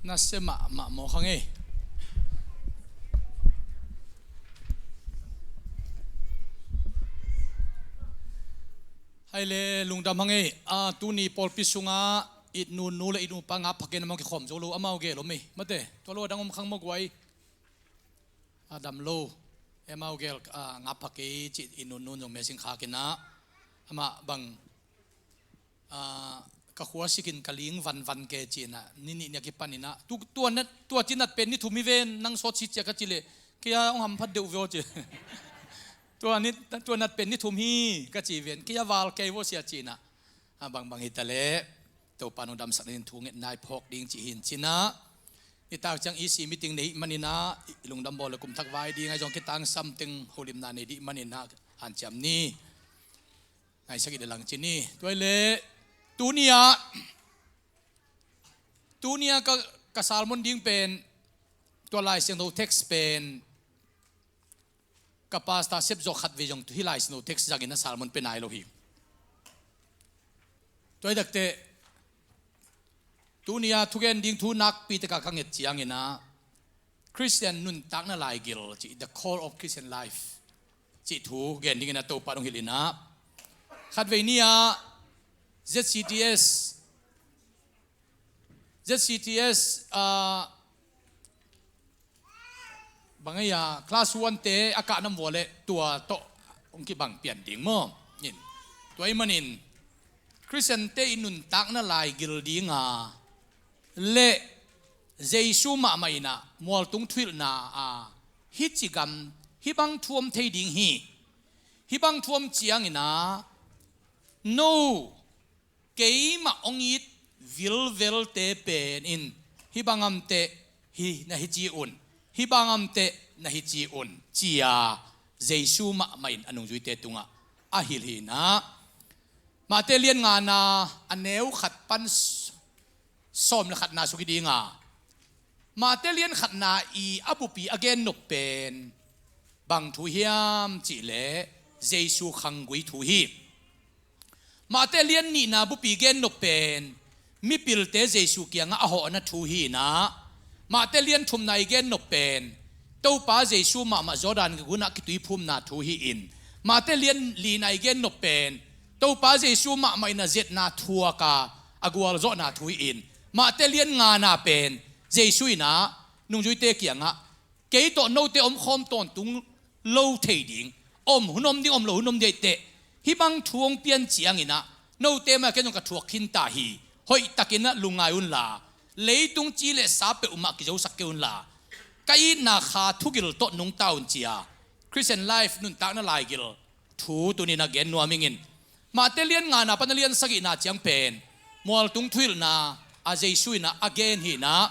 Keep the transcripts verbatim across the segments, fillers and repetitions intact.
Na se mahmah maw kha ngei. Hai le lungdam hang ei. A, tuni pawlpi sungah it nunu le it nupa ngap phakin amau kikhawm zo lo, amau gel om ei. Mate, tua lo a dang om khang maw guai. A dam lo. Amau gel, a, ngap phak ei ci it nunu zong message khakin ah. Amah bang, a, ka khua sikin ka ling vanvan ke ci-in ah, ni nih ni a kipanin ah, tu, tua nat, tua ci nat pen ni thum hi ven, nang sawt si cia ka ci leh, kei a hong hamphat deuh veo ci. Tua ni, tua nat pen ni thum hi ka ci ven, kei a val kei vua sia ci-in ah. A, bangbang hi ta leh Topa nong damsak dingin thu ngetna i phawk ding ci hi in ci-in ah. Nitak ciang E C meeting nei manin ah, i lungdam bawl le kum thak vai ding ahi zong kitangsam teng holimna nei dih manin ah hanciam ni. Ngaisak i le lang ci ni. Tua i le tuni-ah, tuni-ah ka, ka sermon ding pen, tua Lai Siangtho text pen, ka pastor sep zawh khat vei zong tu hi Lai Siangtho text zangin a sermon pe nai lo hi. Tua i takte, tuni-ah thugen ding thu nakpi taka ka nget ciangin ah, Khristian nuntakna laigil cih, the core of Christian life cih thu gen dingin ah Topa hong hilh in ah. Khatvei ni-ah Z C T S, Z C T S, ah, bang ei a, class one te a kah nam vua le tua tawh hong kibang pian ding maw? In. Tua ahih manin Khristian te i nuntakna laigil ding a le Jesu mahmah in ah mualtung thuhilhna a, hih ci gam, hih bang thu om thei ding hi. Hih bang thu om ciangin ah, no, keimah hong it vilvelte pen in hih bang amteh hi na hi ci un, hih bang amteh na hi ci un, ci-a Jesu mahmah in a nungzuite tungah a hilh hi in ah. Matthai lian ngana a neu khat pan s-, sawm le khatna suk hi ding a. Matthai lian khatna i a bupi a gen nop pen bang thu hiam cih leh Jesu khanggui thu hi. Matthai lian nihna bupi gen nop pen mipilte Jesu kiangah a hawhna thu hi in ah, Matthai lian thumna i gen nop pen Topa Jesu mahmah Jordan gunah kituiphumna thu hi in, Matthai lian lina i gen nop pen Topa Jesu mahmah in a zetna thuak a, a gualzawhna thu hi in, Matthai lian ngana pen Jesu in ah nungzuite kiangah, kei tawh note omkhawm tawntung lo thei ding, om hun om ding, om lo hun om ding ahih teh, hih bang thu hong pian ciangin ah note mah ken zong ka thuak khin ta hi. Hoihtakin ah lungngai unla, leitung ci le sa peuhmah kizosak kei unla, ka itna kha thugil tawh nungta un, ci-a Christian life nuntakna laigil thu tuni-in a gen nuam ing in. Matthai lian ngana pan a lian sagihna ciang pen mualtung thuhilhna a Jesu in ah a gen hi in ah.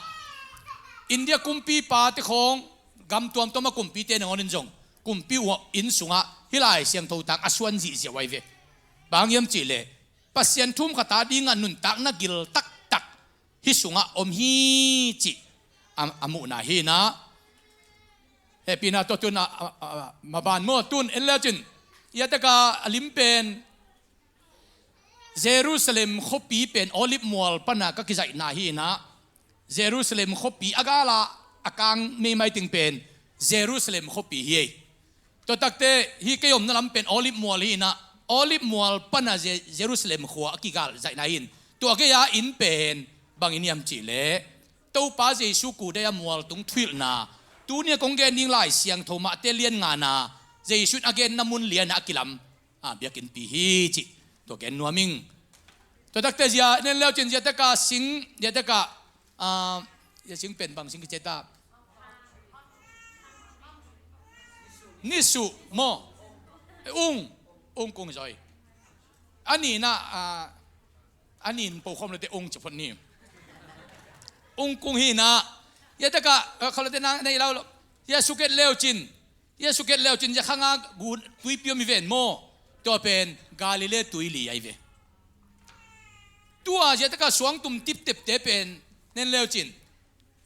India kumpipa te khawng, gam tuamtuam a kumpite nangawn in zong kumpi uh inn sungah hih Lai Siangtho tang a suan zihziah uh ahi ve. Bang hiam cih leh Pasian thu um khat a dingah nuntakna gil taktak hih sungah om hi cih a, a muhna hi in ah. Hehpihna tawh tu-in a, a, a, maban maw, tu-in en le cin, i a tak a a lim pen Jerusalem khuapi pen Olive mual pana ka kizaihna hi in ah. Jerusalem khuapi a gala a kang meimai ting pen Jerusalem khuapi hi ei. Tua takte hih kei omna lam pen Olive mual hi in ah, Olive mual pana Je-, Jerusalem khua a kigal zaihna hi in, tua gei-a inn pen bang inn hiam cih leh Topa Jesu kudai a mualtung thuhilhna, tuni-a kong gen ding Lai Siangtho Matthai lian ngana Jesu in a genna mun lian ah a kilam, a, biakinnpi hi cih tua gen nuam ing. Tua takte zia nen leu cin, zia tak a sing, zia tak a, a, zia sing pen bang sing kici ta? Nisuh maw? Ung, ung kung zoi. A nihna, a, a nin po khawm lote ung ci phot ni. Ung kung hi in ah, zia tak a, a, khawm lote na, na i lau lo. Zia suk et leu cin, zia suk et leu cin, zia khang a gu tuipi om hi ven maw? Tua pen Galilee tuili ahi ve. Tua zia tak a suangtum tiptepte pen nen leu cin,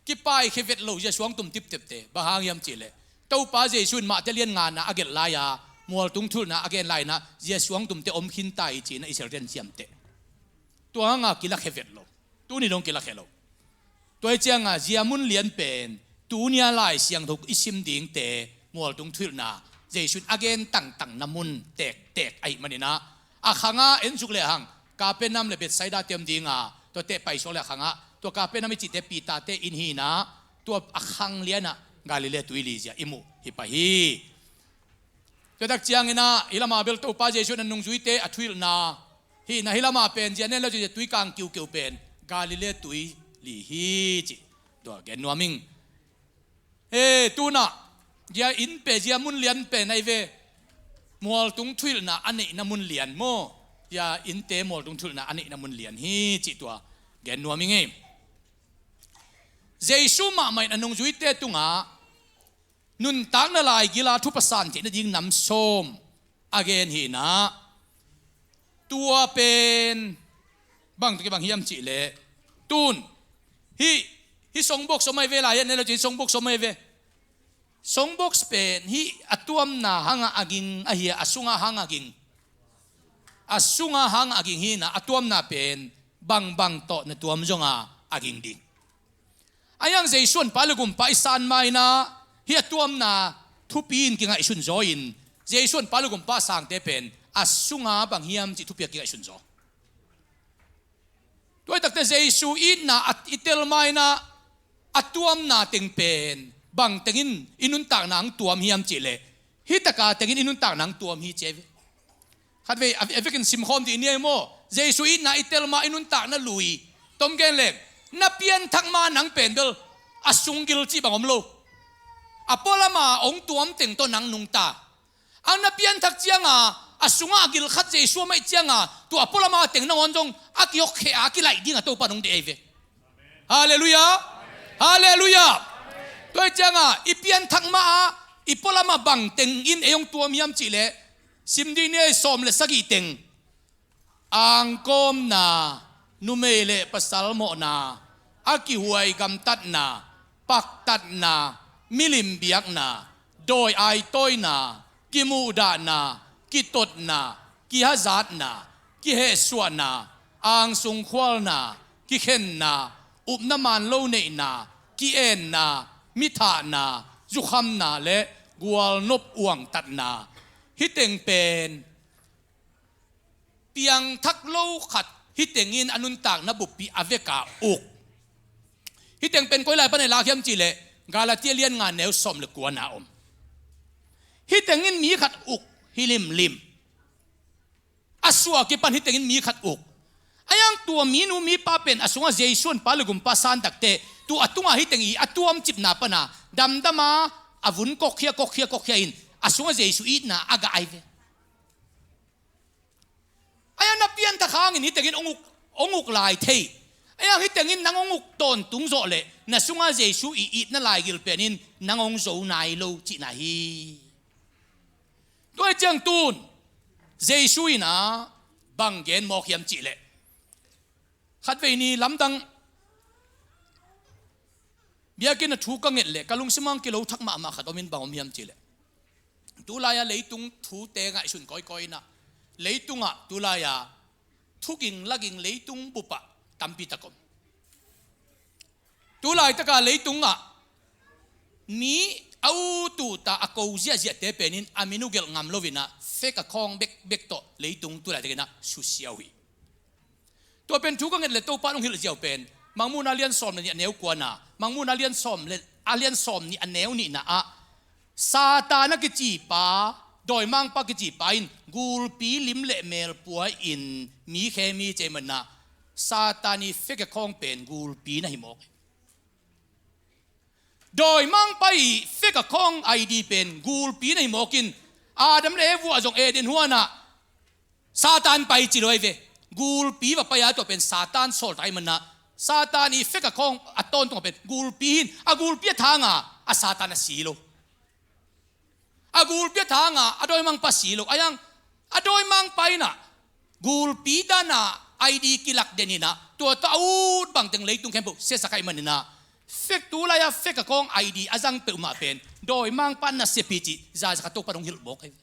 kipaikhia vet lo zia suangtum tiptepte. Bang hang hiam cih leh Topa Jesu in Matthai lian ngana a gelh lai-a, mualtung thuhilhna a gen lai-in ah, zia suangtumte om khin ta hi ci-in ah Israel-te in ciamteh. Tua hang a kilakhia vet lo. Tuni dong kilakhia lo. Tua hi cianga zia mun lian pen tunia Lai Siangtho i sim dingte mualtung thuhilhna Jesu in a gen tangtangna mun tektek ahih maninah, a khangah en suk lehang Kapernaum le Bethsaida te om dinga, tuate paisuak le a khangah, tua Kapernaum i cihte Peter-te inn hinah, tua a khang lianah Galilee tuili zia i muh hi pah hi. Tua tak cianginah hih lamah bel Topa Jesu in a nungzuite a thuhilhna hihna, hih lamah pen zia nen le zia tui kang kiukeu pen Galilee tuili hi cih tua gen nuam ing. He, tunah zia inn pen, zia mun lian pen ahi ve. Mualtung thuhilhna a neihna mun lian maw? Zia innte mualtung thuhilhna a neihna mun lian hi cih tua gen nuam ing ei. Jesu mahmah in a nungzuite tungah nuntakna laigila thupha san theih nading nam sawm a gen hinah, tua pen bang tuk i bang hiam cihleh, tun hih, hih songbox om ahi ve lai, hian ne lo cin songbox om ahi ve. Songbox pen hih a tuamna hangah a ging ahi a, a sunga hangah a ging, a sunga hangah a ging hinah, a tuamna pen bangbang tawh na tuam zonga a ging ding. Ahi hang Jesu honpa le gumpa i san mainah hih a tuamna thupi in kingaihsun zaw in, Jesu honpa le gumpa a sangte pen a sunga bang hiam cih thupi a kingaihsun zaw. Tua hi takte Jesu itna a i tel mainah a tuamna teng pen bang tengin i nuntakna ang tuam hiam cihleh, hih taka tengin i nuntakna ang tuam hi ci ahi ve. Khatvei a, a vekin simkhawm dih ni ei maw? Jesu itna i tel ma i nuntakna lui. Tom gen leng, na pianthak ma nang pen bel a sunggil cih bang om lo. A pualama ong tuam teng tawh nang nungta. Ang na pianthak cianga a sungah a gil khat Jesu a maih cianga tua a pualama teng nangawn zong a kihok kheh a kilaih ding a Topa nong deih ahi ve. Halleluiah. Halleluiah. Tua hi cianga i pianthak ma a i pualama bang tengin ei hong tuam hiam cihleh, sim dih ni ei, sawm le sagih teng. Angkawmna, numei le pasal mawhna, a kihuai gamtatna, paktatna, milim biakna, dawi aitawina, kimuhdahna, kitotna, kihazatna, kihehsuahna, angsung khualna, kikhenna, upna man lo neihna, ki-enna, mithahna, zukhamna le gualnop uangtatna. Hih teng pen piangthak lo khat hih tengin a nuntakna buppi a veka uk. Hih teng pen koi lai pan a i lak hiam cihleh, Galatia lian nga neu sawm le kuana om. Hih tengin mi khat uk hi limlim. A suak kipan hih tengin mi khat uk. Ahi hang tua minu mipa pen a sungah Jesu honpa le gumpa san takte, tua a tungah hih teng i a tuamcipna pana damdama a vun kokkhia, kokkhia, kokkhia in a sungah Jesu itna a gah ahi ve. Ahi hang na pianthak hangin hih tengin hong uk, hong uk lai thei. Ahi hang hih tengin nang hong uk tawntung zawh leh na sungah Jesu i itna laigil penin nang hong zo nai lo cihna hi. Tua hi ciang tun Jesu in a bang gen mawk hiam cihleh, khatvei ni lamdang biakinn a thu ka nget leh ka lungsim hang kilo thak mahmah khat om in, bang om hiam cihleh, tulai-a leitung thute ngaihsun kawikawi inah, leitungah tulai-a thuging laging leitung bupah tampi tak om. Tulaitaka leitungah mi a ut uta a ko ziahziahte penin a min uh gelh ngam loinah fek a khawng bekbek tawh leitung tulaitakinah susia uh hi. Tua pen thu ka nget le Topa nong hilh ziau pen Mangmuhna lian sawm le nih a neu kuana, Mangmuhna lian sawm le, a lian sawm nih a neu nihna ah Satan a kicipa, dawimangpa kicipa in gulpi lim le mel pua-in mi khe mi cei manah Satan i fek a khawng pen gulpi na hi mawk hi. Dawimangpa i fek a khawng ID pen gulpi na hi mawkin Adam le Eva zong Eden huanah Satan pai ci lo ahi ve. Gulpi va pai a, tua pen Satan sawltak ahih manah Satan i fek a khawng a tawntungah pen gulpi hi in, a gulpi a thanga a Satan a si lo. A gulpi a thanga a dawimangpa si lo. Ahi hang a dawimangpa inah gulpi dana ID kilak den inah tua tawh a ut bangteng leitung khempeuh siasak ahih maninah fek, tulai-a fek a khawng ID a zang peuhmah pen dawimangpa nasep hi cih zazakha Topa nong hilh mawk ahi ve.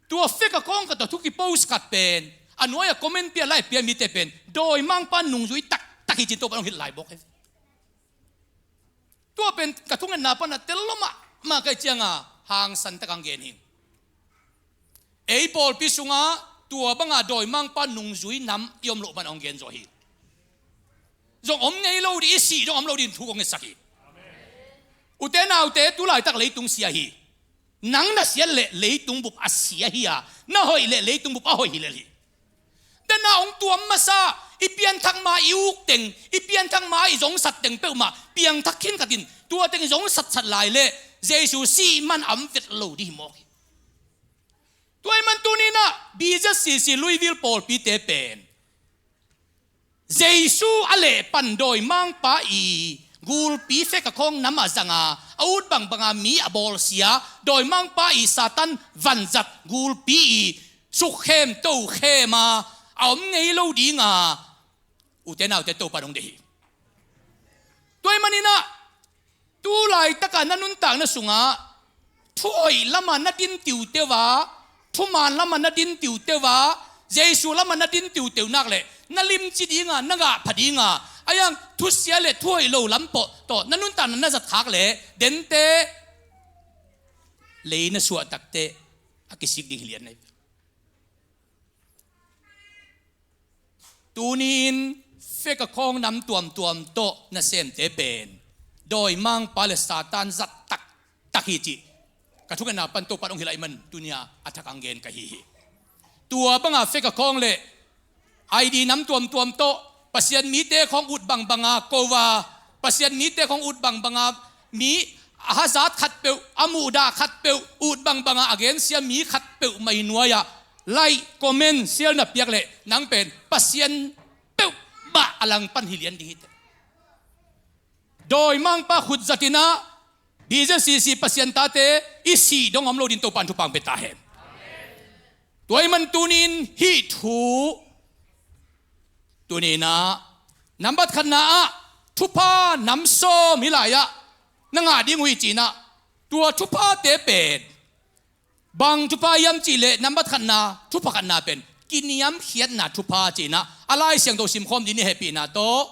Tua fek a khawng khat tawh thu kipost khat pen a nuai-a comment pia, like pia mite pen dawimangpa nungzui taktak hi cin Topa hong hilh lai bawk hi. Tua pen ka thungetna pana tel lua mahmah ka hih cianga hangsan tak hong gen hi. Ei pawlpi sungah tua banga dawimangpa nungzui nam i om loh man hong gen zaw hi. Zong om ngei lo ding, i sih zong om lo ding thu kong ngetsak hi. Ute naute, tu laitak leitung sia hi. Nang na siat leh leitung bup a sia hi a, na hoih leh leitung bup a hoih hi lel hi. Dena hong tuam masa, i pianthak ma i uk teng, i pianthak ma i zongsat teng peuhmah piangthak khin khatin, tua teng i zongsatsat lai leh Jesu sih man a om vet lo ding hi mawk hi. Tua ahih man tuninah B Z C C Louisville pawlpite pen Jesu a lehpan dawimangpa i gulpi fek a khawng namah zanga a ut bangbanga mi a bawlsia, dawimangpa i Satan vanzat gulpi i sukkhem tokhema a om ngei lo dinga ute naute Topa hong deih hi. Tua ahih maninah tu laitaka na nuntakna sungah thuhoih lama na din tiuteu a, thuman lama na din tiuteu a, Jesu lama na din tiuteu nak leh na limci dinga, na gahpha dinga, a iang thusia le thuhoih lo lam pawh tawh na nuntakna na zatkhak leh dente lei na suah takteh a kisik ding hi lian nei. Tuni-in fek a khawng nam tuamtuam tawh nasemte pen dawimangpa le Satan zat taktak hi cih ka thungetna pan Topa hong hilh ahih man tunia a thak hong gen ka hi hi. Tua banga fek a khawng le I D nam tuamtuam tawh Pasian mite khawng ut bangbanga ko a, Pasian mite khawng ut bangbanga mi a hazat khat peuh, a muhdah khat peuh, ut bangbanga a gensia mi khat peuh mai nuai-ah like, comment, share na piak leh nang pen Pasian peuhmah a langpan hi lian ding hi teh. Dawimangpa khut zatinah B Z C C Pasian tate i sih dong om lo din Topan thupha hong pia ta hen. Tua ahih man tunin hih thu tuninah nambat khatna ah thupha nam sawm hi lai-ah na ngah ding uh hi cinah, tua thuphate pen bang thupha hiam cihleh nambat khatna, thupha khatna pen kiniamkhiatna thupha cinah a Lai Siangtho simkhawm ding i hehpihna tawh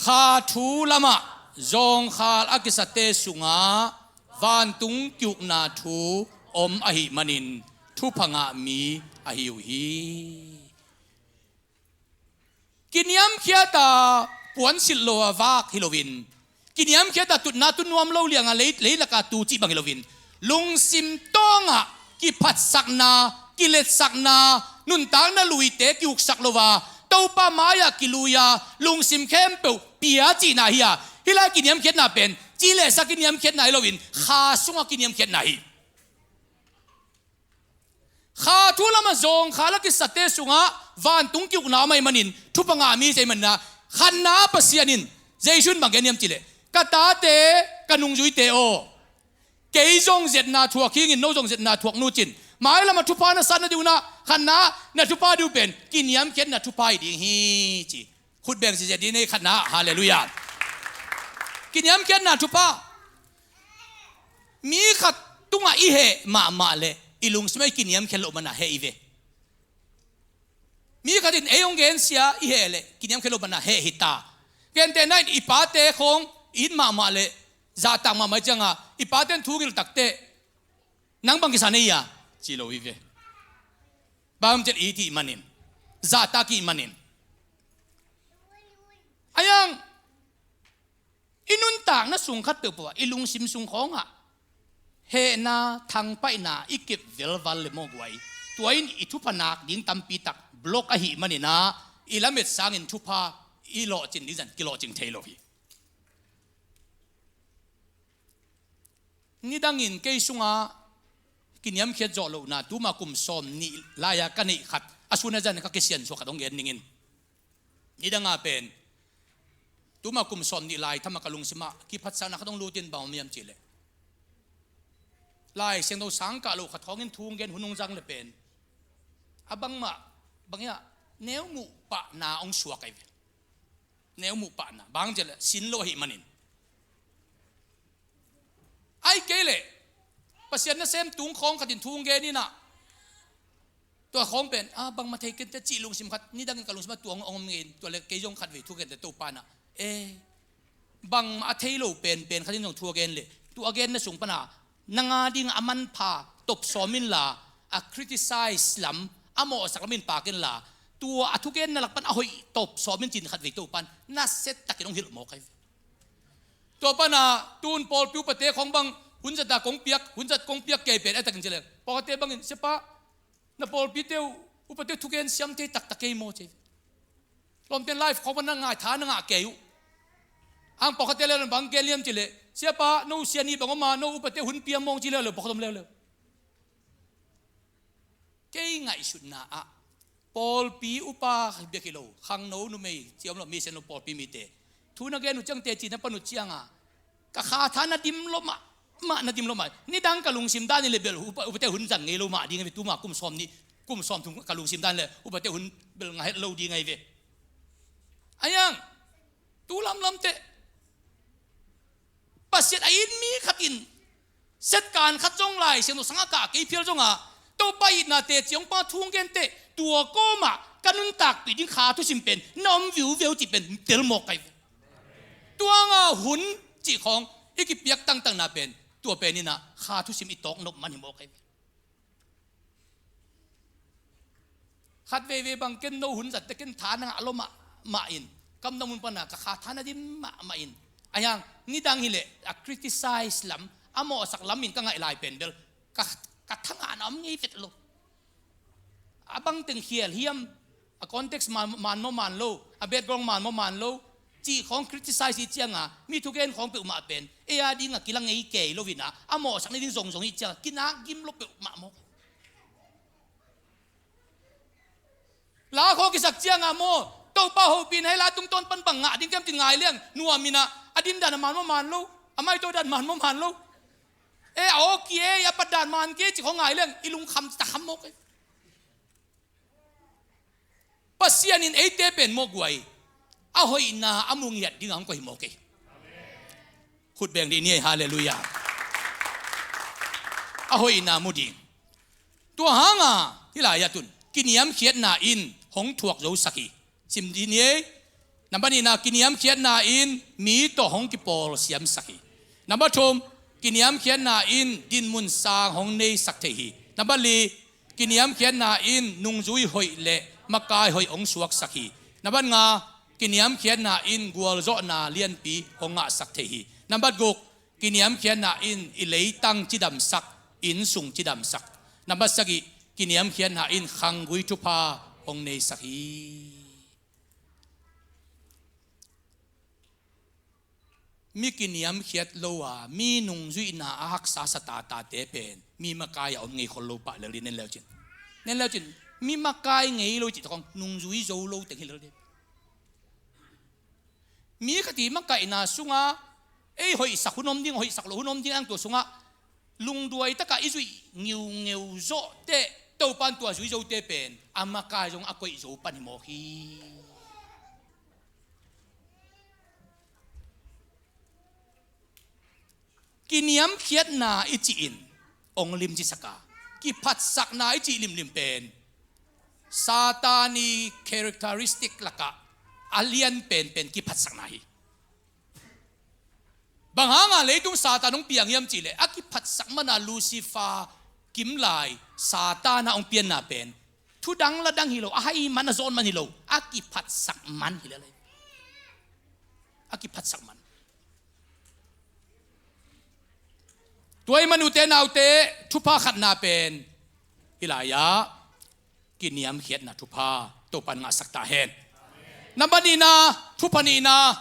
kha thu lamah zawngkhal a kisate sungah vantung kiukna thu om ahih manin thupha ngah mi ahi uh hi. Kiniamkhiata puansilh lo a vak hi loin, kiniamkhiata tutna tu nuam lo lianga lei, leilaka tu cih bang hi loin, lungsim tawngah kiphatsakna, kiletsakna, nuntakna luite kiuksak lo a, Topa mai-ah kilui a, lungsim khempeuh pia cihna hi a, hih lai kiniamkhiatna pen ci le sa kiniamkhiatna hi loin kha sungah kiniamkhiatna hi. Kha thu lamah zawngkhal a kisate sungah vantung kiukna om ahih manin thupha ngah mi ci ahih manin ah, khatna Pasian in Jesu in bang gen hiam cihleh, ka tate, ka nungzuite aw, kei zong zetna thuak hingin no zong zetna thuak nu cin. Mailamah thupha na sat nading un ah khatna na thupha ding uh pen kiniamkhiatna thupha hi ding hi ci. Khut beng ziahziah ding nei khatna, halleluiah. Kiniamkhiatna thupha. Mi khat tungah i heh mahmah leh i lungsimah i kiniamkhiat loh mana heh i ve. Mi khat in ei hong gensia i heh leh kiniamkhiat loh mana heh hi ta. Gentehna in i pate khawng i it mahmah leh zahtak mahmah i cianga i pate in thu ngilh takteh nang bang kisa na hi a ci lo i ve. Bang om cihleh i it i hih manin, zahtak i hih manin. A iang i nuntakna sung khat peuhpeuh ah i lungsim sung khawngah hehna, thangpaihna i kep velval le maw guai, tua in i thupha nak ding tampi tak block ahih manin ah i lamet sangin thupha i lawhcin ding zan kilawhcing thei lo hi. Nidangin kei sungah kiniamkhiat zawh lohna tuma kum sawm nih lai-a ka neih khat, a sun a zan ka kisiansuah khat hong gen ning in. Nidanga pen tuma kum sawm nih lai thamah ka lungsimah kiphatsakna khat hong lutin bang om hiam cihleh, Lai Siangtho sang kah lo khat khawngin thu hong gen hun hong zang le pen a bangmah bang hiah neu muh pahna hong suak ahi ve. Neu muh pahna bang cihleh sin lo ahih manin. Ahih kei leh Pasian nasem tung khawng khatin thu hong gen inah Tua khawng pen, ah, bangmah thei kei inteh cih lungsim khat, nidangin ka lungsim ah tua hong om ngei in, tua leh kei zong khatvei thu gen teh Topa in ah, eh, bangmah a thei lo penpen khat in zong thu a gen leh, tua a genna sung pan ah, nang a ding a manpha tawp sawm inla, a criticize lam, a mawhsak lam in pak inla, tua a thugenna lak pan a hoih tawp sawm in ci-in khatvei Topa in nasia takin hong hilh mawk hi. Tua pan ah, tun pawlpi upate khawng bang, hun zat a kong piak, hun zat kong piak kei pen, a takin ci leh, pawlkhatte bangin, Siapa, na pawlpite uh, upate uh thugen siam thei taktak kei maw ci. Lawmte in live khawng pan na ngaitha na ngah kei uh. Ang pawlkhatte leh bang gen liam ci leh, Siapa, no sia ni bang om a, no upate hun pia mawng ci leuleu, pawlkhat om leuleu. Kei ngaihsutna ah, pawlpi upa bek hi lo, khangno numei, ci om lo, mi sian lo pawlpi mite. Thu na gen uh ciang teci na pan uh ciang a, ka kha tha na dim lo mahmah, na dim lo mah. Nidang ka lungsim dan in leh bel upa, upate hun zang ngei lo mah ding hi ve, tuma kum sawm nih, kum sawm thum ka lungsim dan leh upate hun bel ngah het lo ding hi ve. Ayang, tu lamlam teh. Pasian a it mi khat in, setkan khat zong Lai Siangtho sangah kah kei phial zong a, Topa itna teci hong pang thu hong gen teh, tua kawmah ka nuntakpih ding kha thusim pen na om viuveu cih pen tel mawk hi ve. Tua nga hun cih khawng i kipiak tangtangna pen, tua pen in ah kha thusim i tawk nop man hi mawk hi ve. Khat veivei bang ken no hun zat teh ken tha na ngah lo mahmah in, kam na mun pan ah ka kha tha na dim mahmah in, ayang, nidang hi leh a criticize lam, a mawhsak lam in ka ngaih lai pen bel ka, ka tha ngahna om ngei vet lo. A bang teng khial hiam, a context man, man maw man lo, a background man maw man lo, cih khawng criticize i ciang a, mi thugen khawng peuhmah pen ei a ding a kilang ngei kei lo in ah, a mawhsak nading zongzong i ciang a kinak gim lo peuhmah maw. La khawng kisak ciang a maw, Topa hopihna hi la, tungtawn pan bang ngah ding hiam ci-in ngai leng nuam in ah, a din dan a man maw man lo, a maito dan man maw man lo. Eh, a aw kei, a pat dan man kei cih khawng ngai leng i lungkham ta kham mawk hi. Pasian in eite pen maw guai, a hoihna a mu ngiat ding a hong koih mawk hi. Khut beng dih ni ei, halleluiah. A hoihna mu ding. Tua hang a, hih lai ah tun, kiniamkhiatna in hong thuak zosak hi. Sim dih ni ei. Nambat nihna, kiniamkhiatna in mi tawh hong kipawl siamsak hi. Nambat thum, kiniamkhiatna in dinmun sang hong neisak thei hi. Nambat li, kiniamkhiatna in nungzui hoih leh makai hoih hong suaksak hi. Nambat nga, kiniamkhiatna in gualzawhna lianpi hong ngahsak thei hi. Nambat guk, kiniamkhiatna in i leitang cidamsak, innsung cidamsak. Nambat sagih, kiniamkhiatna in khanggui thupha hong neisak hi. Mi kiniamkhiat lo a, mi nungzuihna a haksa sa tatate pen mi makai a om ngei khol lo pah lel dih, nen leucin. Nen leucin, mi makai ngei lo cih tawh khawng nungzui zo lo teng hi lel dih. Mi khat i makaihna sungah ei hoihsak hun om ding, hoihsak loh hun om ding, ang tua sungah lungduai takah i zuih ngiungeu zawh teh, Topa in tua zui zote pen a makai zong a koih zo pan hi mawk hi. Kiniamkhiatna i cih in hong limcisak a, kiphatsakna i cih limlim pen Satan i characteristic lakah a lian penpen kiphatsakna hi. Bang hanga leitung Satan hong piang hiam cihleh, a kiphatsak mana Lucifer kimlai Satan a hong pianna pen thudang ladang hi lo, a hai man a zawn man hi lo, a kiphatsak man hi lel hi. A kiphatsak man. Tua ahih man ute naute, thupha khatna pen hih lai-ah kiniamkhiatna thupha Topa in ngahsak ta hen. Nambat nihna, thupha nihna,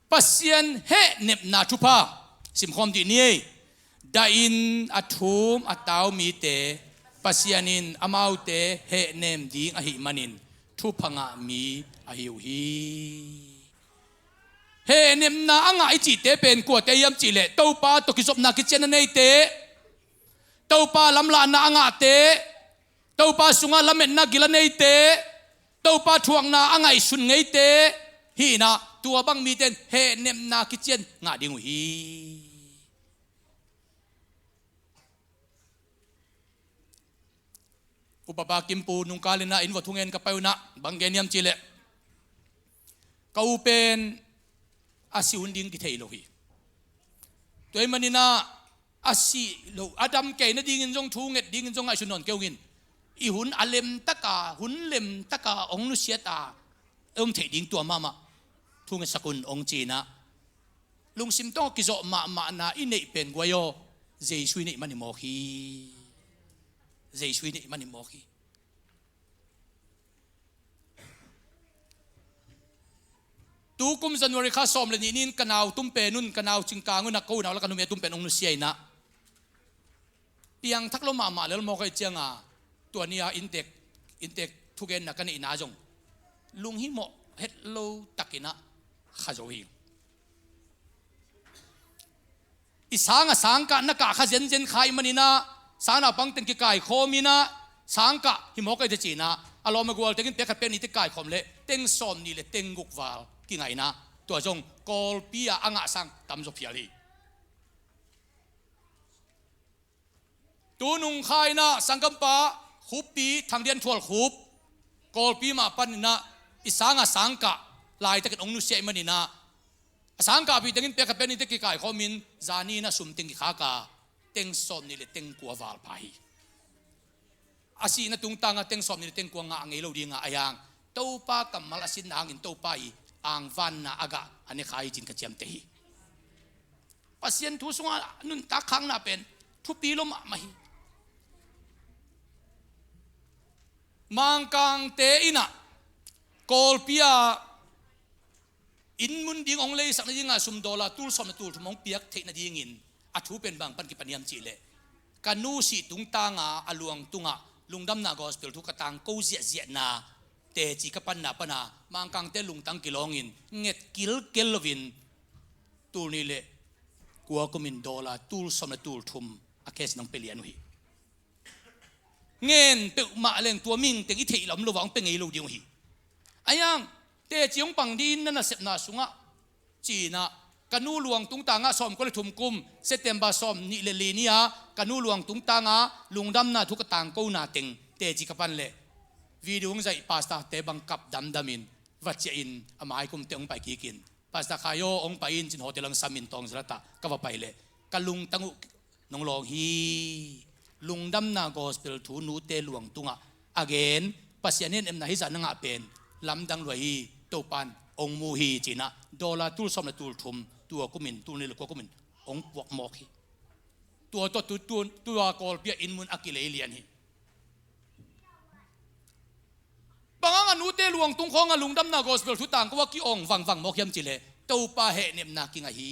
Pasian hehnepna thupha. Simkhawm dih ni ei. Dahin a thum a tau mite Pasian in amaute hehnem ding ahih manin thupha ngah mi ahi uh hi. Hehnepna a ngah i cihte pen kuate hiam cihleh, Topa tawh kizopna kician a neite, Topa lamlahna a ngahte, Topa sungah lametna gil a neite, Topa thuakna a ngaihsun ngeite hi in ah, tua bang mite in hehnepna kician ngah ding uh hi. Upapa Kimpu nungkal inah inn vua thungen ka pai unah bang gen hiam cihleh, ka u pen a si hun ding kithei lo hi. Tua ahih maninah a si lo, a dam kei nadingin zong, thu nget dingin zong ngaihsun nawn kei ungin, i hun a lemtaka, hun lemtaka hong nusiata om theih ding tua mahmah thu ngetsak un hong ci-inah, lungsim tawng a kizawh mahmahna i neih pen guai aw, Jesu i neih man hi mawk hi. Jesu i neih man hi mawk hi. Tu kum January kha sawm le nih ni-in ka nau tum pen un, ka nau cingkang unah ko nau le ka numei a tum pen hong nusia inah, piangthak lo mahmah lel mawk ahih cianga tua ni-a inntek, inntek thugenna ka neihna zong lunghimawh het lo takinah kha zo hi. I sang a sangkah na kah kha zenzen kha ahih maninah, sang naupang teng kikaikhawm inah, sangkah hi mawk ahi teh ci-inah, a lawm a gual tengin pek khat pek nih teh kaikhawm leh teng sawm nih le teng guk val kingainah, tua zong Kawlpi ah a ngah sang tam zaw phial hi. Tu nung kha inah sanggampa Khuppi Thang Lian Thual Khup, Kawlpi mah paninah i sang a sangkah laitakin hong nusia ahih maninah, a sangkahpih tengin pek khat pek nih teh kikaikhawmin zani inah sum teng kikhak a, teng sawm nih le teng kua val pha hi. A sihna tungtanga teng sawm nih le teng kua ngah ngei lo dinga, a hiang Topa kammal a sinna hangin Topa i angvanna a gah a ne kha hi ci-in ka ciamteh hi. Pasian thu sungah nuntak khakna pen thupi lo mahmah hi. Mangkangte inah Kawlpi ah inn mun ding hong leisak nadinga sum dollar tul sawm le tul thum hong piak theih nadingin a thu pen bang pan kipan hiam cihleh, ka nu sih tungtanga a luang tungah lungdamna gospel thu ka tangko ziahziahna teci ka panna pana Mangkangte lungtang kilawngin nget kilkel loin tul nih le kua kumin dollar tul sawm le tul thum a case in hong pia lian uh hi. Ngen peuhmah leng tua minteng i theih lam lo a hong pia ngei lo ding uh hi. A hiang teci hong pang dingin na nasepna sungah ci-inah, ka nu luang tungtangah sawm kua le thum kum September sawm nih le li ni-a ka nu luang tungtangah lungdamna thu ka tangkona teng teci ka pan leh video hong zaih pastorte bang kap damdamin va ciahin a mai kumte hong pai kikin, Pastor Khai aw hong pai in ci-in hotel ah hong samin tawng zalatah ka va pai leh ka lungtang uh nong lawng hi. Lungdamna gospel thu nute luang tungah a gen, Pasian hehnemna hizah na ngah pen lamdang lua hi. Topan hong mu hi ci-inah dollar tul sawm le tul thum tua kumin, tul nih le kua kumin hong puak mawk hi. Tua tawh tu, tu, tua Kawlpi ah inn mun a kilei lian hi. Bang hang a nute luang tung khawngah lungdamna gospel thu tangko a ki-awng vangvang mawk hiam cihleh, Topa hehnemna kingah hi.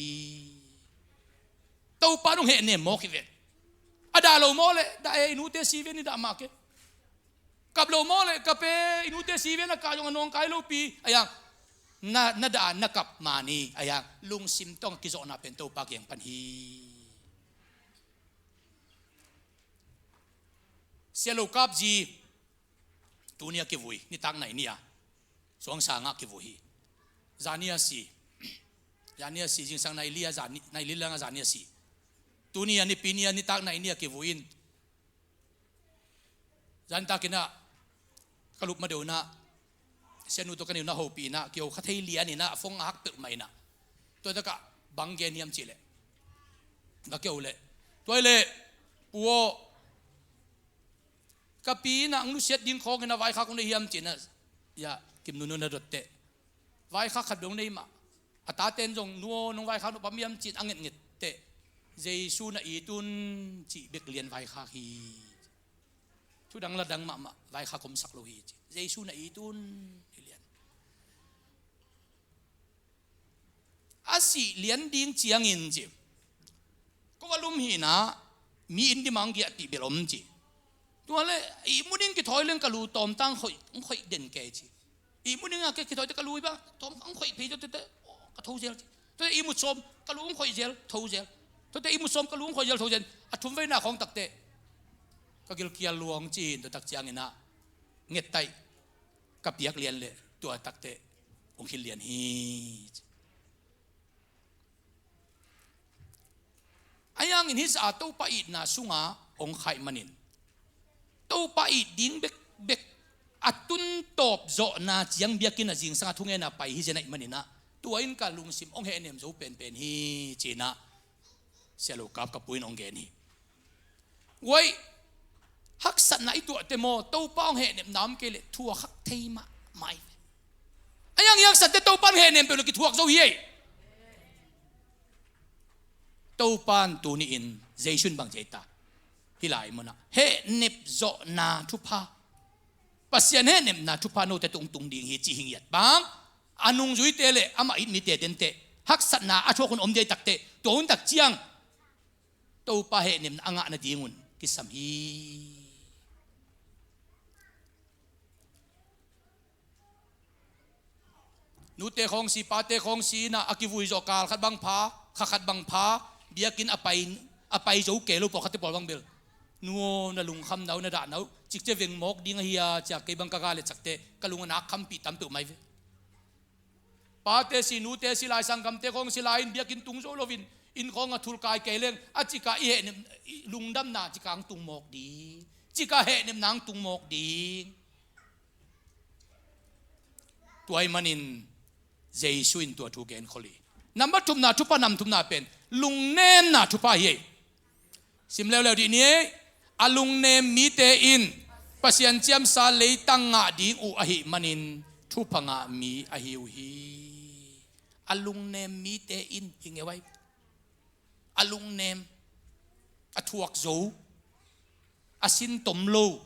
Topa nong hehnem mawk hi ve. A dah lo maw leh dah e, i nute si ve ni, dah mah ke. Kap lo maw leh kap e, i nute si ve, na kah zong a nawngkai lopi. A hiang na, na dah na kap mah ni. A hiang lungsim tawng a kizawhna pen Topa kiang pan hi. Sia Lo Kap Zi tuni a kivui, nitak nai ni-a Suangsang ah kivui hi. Zani a si. Zani a si, zingsang nai li a zani, nai li langa zani a si. Tuni a Nipi ni-a nitak nai ni-a kivui in, zantakinah ka lup ma deuhnah sianu tawh ka niunah hopih inah kiho kha thei lianinah a phone a hak peuhmah inah, tua takah bang gen hiam cihleh, ka kiho leh, tua hileh pu aw, ka pi inah ang nusiat ding khawngin a vaikhak hong nei hiam cinah, ya, Kim Nunu na dotteh vaikhak khat dong nei mah. A taten zong nu aw nong vaikhak nop hiam cin a ngetnget teh, Jesu na it un cih bek lian vaikhak hi. Thudang ladang mahmah vaikhak omsak lo hi ci. Jesu na it un hi lian. A sih lian ding ciangin ci, ko va lum hinah mi inn dimah hong giahpih bel om ci. Tuale ihmu ding kithawi leng ka lu tawmtang khoih, hong khoih den kei ci. Ihmu ding a ke kithawi te ka lu i bang tawm hong khoih phei tawte, ka tho zel ci. Tuate ihmu sawm ka lu hong khoih zel, tho zel. Tuate ihmu sawm ka lu hong khoih zel, tho zel. A thum veina khawng takte ka gilkial luang ci-in tua tak cianginah ngettaih ka piak lian leh tua takte hong khil lian hi ci. A hiangin hih zah a Topa itna sunga hong khaih manin Topa it ding bekbek a tuntawp zawhna ciang biakinn a zingsang a thungenna pai hi zen ahih manin ah, tua in ka lungsim hong hehnem zo penpen hi ci-in ah Sia Lo Kap ka pu in hong gen hi. Uai, haksatna i tuahte maw, Topa hong hehnepna om kei leh thuak khak thei mahmah hi ve. A iang i haksatte Topa in hehnem peuh leh kithuak zo hi ei. Topa in tuni-in Jesu in bang ci hiam ta? Hih lai munah hehnep zawhna thupha, Pasian hehnepna thupha note tung tung ding hi ci hi ngiat bang, a nungzuite le amah it mite denteh haksatna a thuak hun om ding ahih takteh, tua hun tak ciang Topa hehnepna a ngah nadingun kisam hi. Nute khawng si, pate khawng si in ah a kivui zawh kal khat bang pha, kha khat bang pha, biakinn a pai, a pai zo kei lo pawlkhatte pawl bang bel, nu aw, na lungkham na uh, na dah na uh, cikcia veng mawk ding ahi a, cia kei bang ka ga le cakte ka lung a nak khampih tam peuhmah hi ve. Pate si, nute si, lai sanggamte khawng si lai-in biakinn tung zo loin inn khawng a thulkai kei leng, a cika i hehnem, i lungdamna cika ang tung mawk ding, cika hehnepna ang tung mawk ding. Tua ahih manin Jesu in tua thu genkhol hi. Nambat thumna thupha, nam thumna pen lungnemna thupha hi ei. Sim leuleu dih ni ei. A lungnem mite in Pasian ciamsa leitang ngah ding uh ahih manin thupha ngah mi ahi uh hi. A lungnem mite in hi ngeu ai. A lungnem, a thuak zo, a sin tom lo.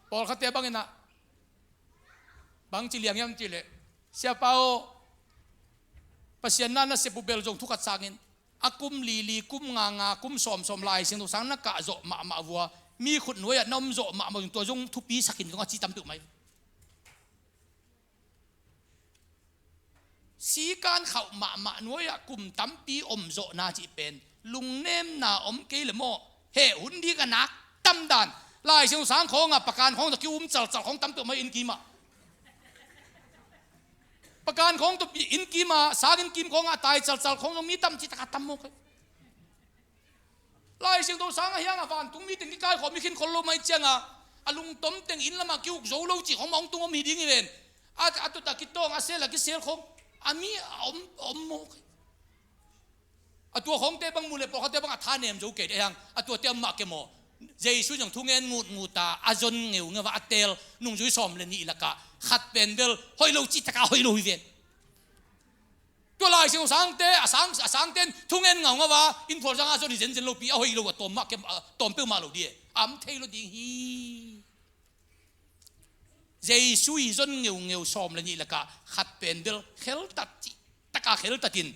Pawlkhatte bangin ah bang ci liang hiam cih leh, Siapa aw, Pasian na na sep uh bel zong thu khat sangin, a kum lili, kum nganga, kum sawmsawm Lai Siangtho sang na kah zawh mahmah vua, mi khut nuai-ah na om zawh mahmah zong, tua zong thupi sak in zong a ci tam peuhmah hi. Sikan khauh mahmah nuai-ah kum tampi om zawhna cih pen lungnemna om kei le maw, heh hun ding a nak tam dan. Lai Siangtho sang khawngah pakan khawng tawh ki-um calcal khawng tam peuhmah inn kimah. Pakan khawng tawh inn kimah, sang inn kim khawngah tai calcal khawng zong mi tam cih takah tam mawk hi. Lai Siangtho sang a hiangah vantung mi teng kikaikhawm, mi khin khol lo mah ciangah, a lungtom teng inn lamah ki-uk zo lo cih khawng mah hong tung om hi ding hi ven. A, a tuta kitawng, a sel a kisel khawng, a mi a om, a om mawk hi. A tua khawngte bang mu le pawlkhatte bang a thanem zo kei dih hang, a tuate a mah kei maw. Jesu in zong thungen ngutngut a, a zon ngeungeu a, a teel nungzui sawm le nih lakah khat pen bel hoih lo cih takah hoih lo hi ven. Tua Lai Siangtho sangte, a sang, a sangte in thungen ngaungau a, inn phual sangah a zon hi zenzen lopi, a hoih lo, a tawm mah kei, a tawm peuhmah lo dih e. A om thei lo ding hi. Jesu i zon ngeungeu sawm le nih lakah khat pen bel kheltat cih takah kheltatin,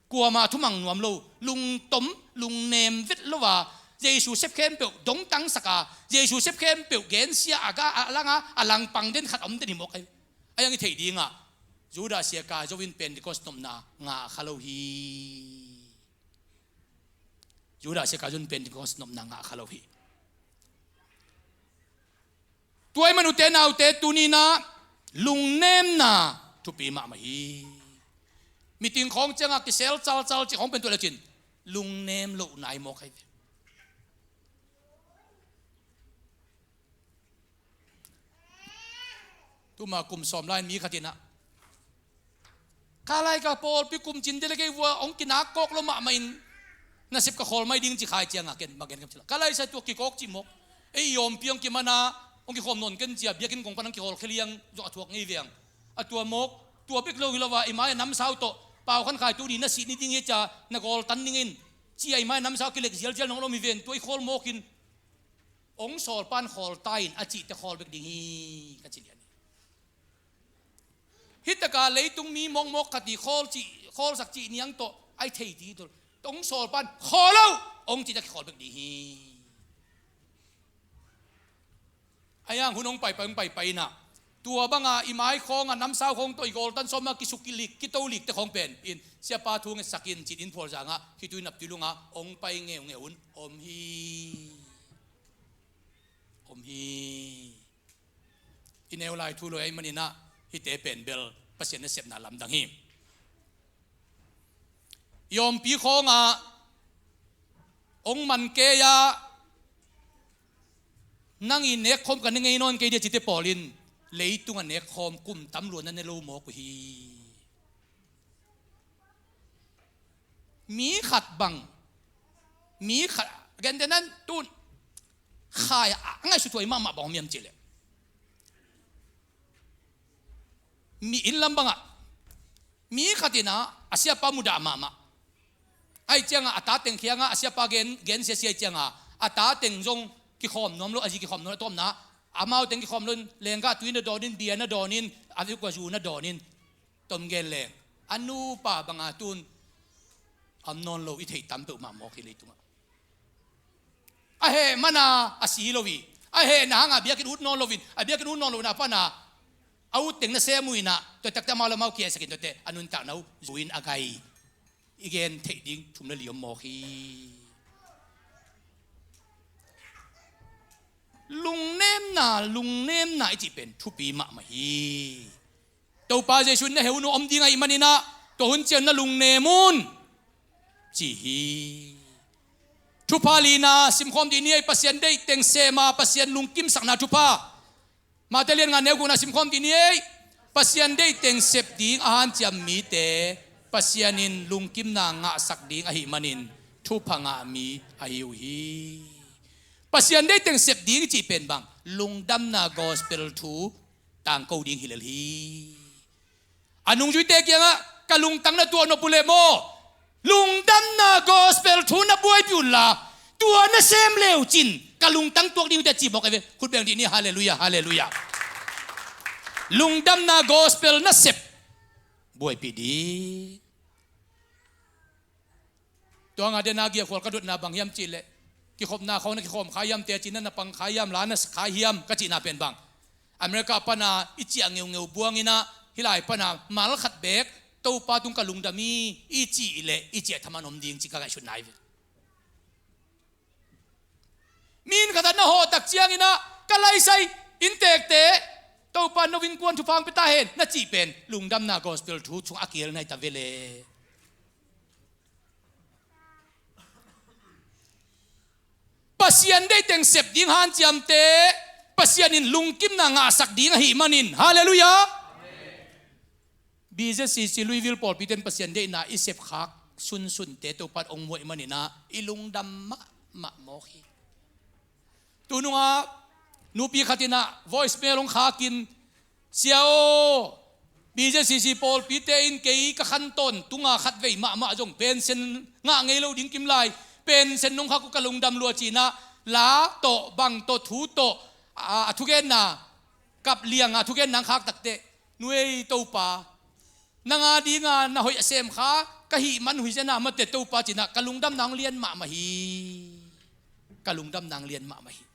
kuamah thumang nuam lo, lungtom, lungnem vet lo a, Jesu sep khempeuh dongtangsak a, Jesu sep khempeuh gensia a ga a langah a langpang den khat om den hi mawk ai. A iang i theih dingah Judah siaka zo in Pentecost nopna ngah kha lo hi. Judah siaka zo in Pentecost nopna ngah kha lo hi. Tua ahih man ute naute, tuni-in ah lungnemna thupi mahmah hi. Meeting khawng ciangah kisel calcal cih khawng pen tua lecin lungnem lohna hi mawk ai ve. Tuma kum sawm lai-in mi khat in ah, ka lai ka pawlpi kum cin dele kei vua hong kinak kawk lo mahmah in, nasep ka khawl mai ding ci khai ciangah ken ma gen kam ci lo. Ka lai sa tua kikawk cih mawk. Ei i awmpi hong kiman a, hong kikhawm nawn ken cia, biakinn kong pan hong kihawl khia liang zong a thuak ngei veng. A tua mawk, tua bek lo hi lo a, i mai a namsau tawh, Pau Khan Khai tu ni na sih ni ding hi cia, na gawl tan ning in, cia i mai a namsau kilek zialzial nong lom hi ven, tua i khawl mawk in, hong sawl pan khawl ta in a cihte khawl bek ding hi, ka ci lian hi. Hih takah leitung mi mawkmawk khat i khawl cih, khawlsak cih niang tawh ai thei ti tawh, hong sawl pan khawl lo, hong cih takah khawl bek ding hi. A iang hun hong paipai, hong paipai in ah, tua banga i mai khawngah namsau khawng tawh i gawl tan sawm a kisuk kilik, kito likte khawng pen in, Siapa thu ngetsak in ci-in inn phual sangah khitui naptui lungah hong pai ngeungeu hun om hi. Om hi. I neu lai thu lo ahih manin ah hihte pen bel Pasian nasepna lamdang hi. I ompi khawngah hong man kei-ah, nang i nekkhawm ka na ngei nawn kei dia cite pawl in, leitungah nekkhawm kum tam lua na ne lo mawk uh hi. Mi khat bang, mi khat, gentehna tun khai a ngaihsut huai mahmah bang om hiam cih leh, mi inn lam bangah mi khat in ah a siapa mudah mahmah. Ahih ciangah a ta teng khiangah a siapa gen, gen siasia ahih ciangah a ta teng zong kikhawm nuam lo, a zi kikhawm nuam lo, a tawpna amau teng kikhawm lo in, lenggah tui na dawn in, bia na dawn in, a vekua zu na dawn in, tom gen leng a nupa banga tun a om nawn lo i theih tam peuhmah mawk hi leitungah. A heh mana a si hi lo hi. A hehna hangah biakinn ut nawn loin, a biakinn ut nawn lohna pana a ut teng na sem uh inah, tua takte amau le amau kiaisak in, tuate a nuntakna uh zu in a gai. I gen theih ding thum le li om mawk hi. Lungnemna, lungnemna i cih pen thupi mahmah hi. Topa Jesuh in na heh un uh om ding ahih maninah, tua hun ciang na lungnem un, ci hi. Thupha lina simkhawm dih ni ei. Pasian deih teng sema Pasian lungkimsakna thupha. Mate lian nga neu gukna simkhawm dih ni ei. Pasian deih teng sep ding a hanciam mite Pasian in lungkimna ngahsak ding ahih manin thupha ngah mi ahi uh hi. Pasian deih teng sep ding i cih pen bang, lungdamna gospel thu tangko ding hi lel hi. A nungzuite kiangah ka lungtang na tuah nop uh leh maw, lungdamna gospel thu na buaipih unla, tua na sem leucin ka lungtang tuak ding uh teh ci mawk ei ve. Khut beng dih ni, halleluiah, halleluiah. Lungdamna gospel na sep buaipih dih. Tua nga dena giakhual ka dotna bang hiam cihleh, kikhopna khawng na kikhawm kha hiam, teci na na pang kha hiam, la na sa kha hiam ka cihna pen bang, America pana i ciah ngeungeu buanginah hih lai pana mal khat beek Topa tung ka lungdam hi i cih leh i ciah thaman om ding ci ka ngaihsutna hi ve. Mi inn khatah na hawh tak cianginah ka laisai inntekte Topa no innkuan thupha hong pia ta hen na cih pen lungdamna gospel thu sungah a kiel nai ta ve le. Pasian deih teng sep ding hanciamte Pasian in lungkimna ngahsak ding ahih manin, halleluiah. B Z C C Louisville pawlpite in Pasian deihna i sepkhak sunsunte Topa in hong muah ahih maninah i lungdam mahmah mawk hi. Tunungah nupi khat inah voicemail hong khakin, "Sia aw, B Z C C pawlpite in kei ka khan tawntunga khatvei mahmah zong pension ngah ngei lo ding kim lai, pension nong khak uh ka lungdam lua," cinah la tawh bang tawh thu tawh a, a thugenna kap lianga thugenna hong khak takteh, "Nu ei Topa, nang a dinga na hoih a sem kha ka hih man uh hi zenah mate Topa," cinah ka lungdamna hong lian mahmah hi. Ka lungdamna hong lian mahmah hi.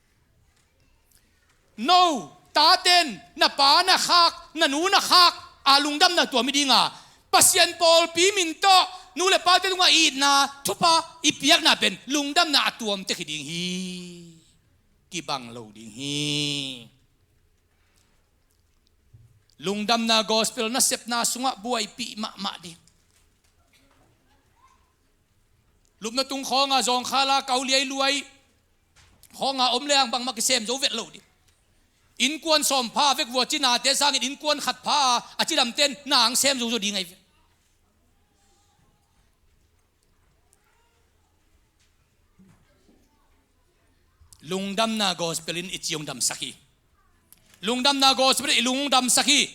No taten na pa na khak, na nu na khak a lungdamna tuam hi dinga, Pasian pawlpi min tawh nu le pate tungah itna thupha i piakna pen lungdamna a tuam tek hi ding hi. Kibang lo ding hi. Lungdamna gospel na sepna sungah buaipih mahmah ding. Lupna tung khawnga zawngkhala kauliai luai khawnga om leng bangmah kisem zo vet lo ding. Innkuan sawm pha vek vua cinate sangin innkuan khat pha a cidamten nang sem zo zo ding ahi ve. Lungdamna gospel in i ci hong damsak hi. Lungdamna gospel in i lung hong damsak hi.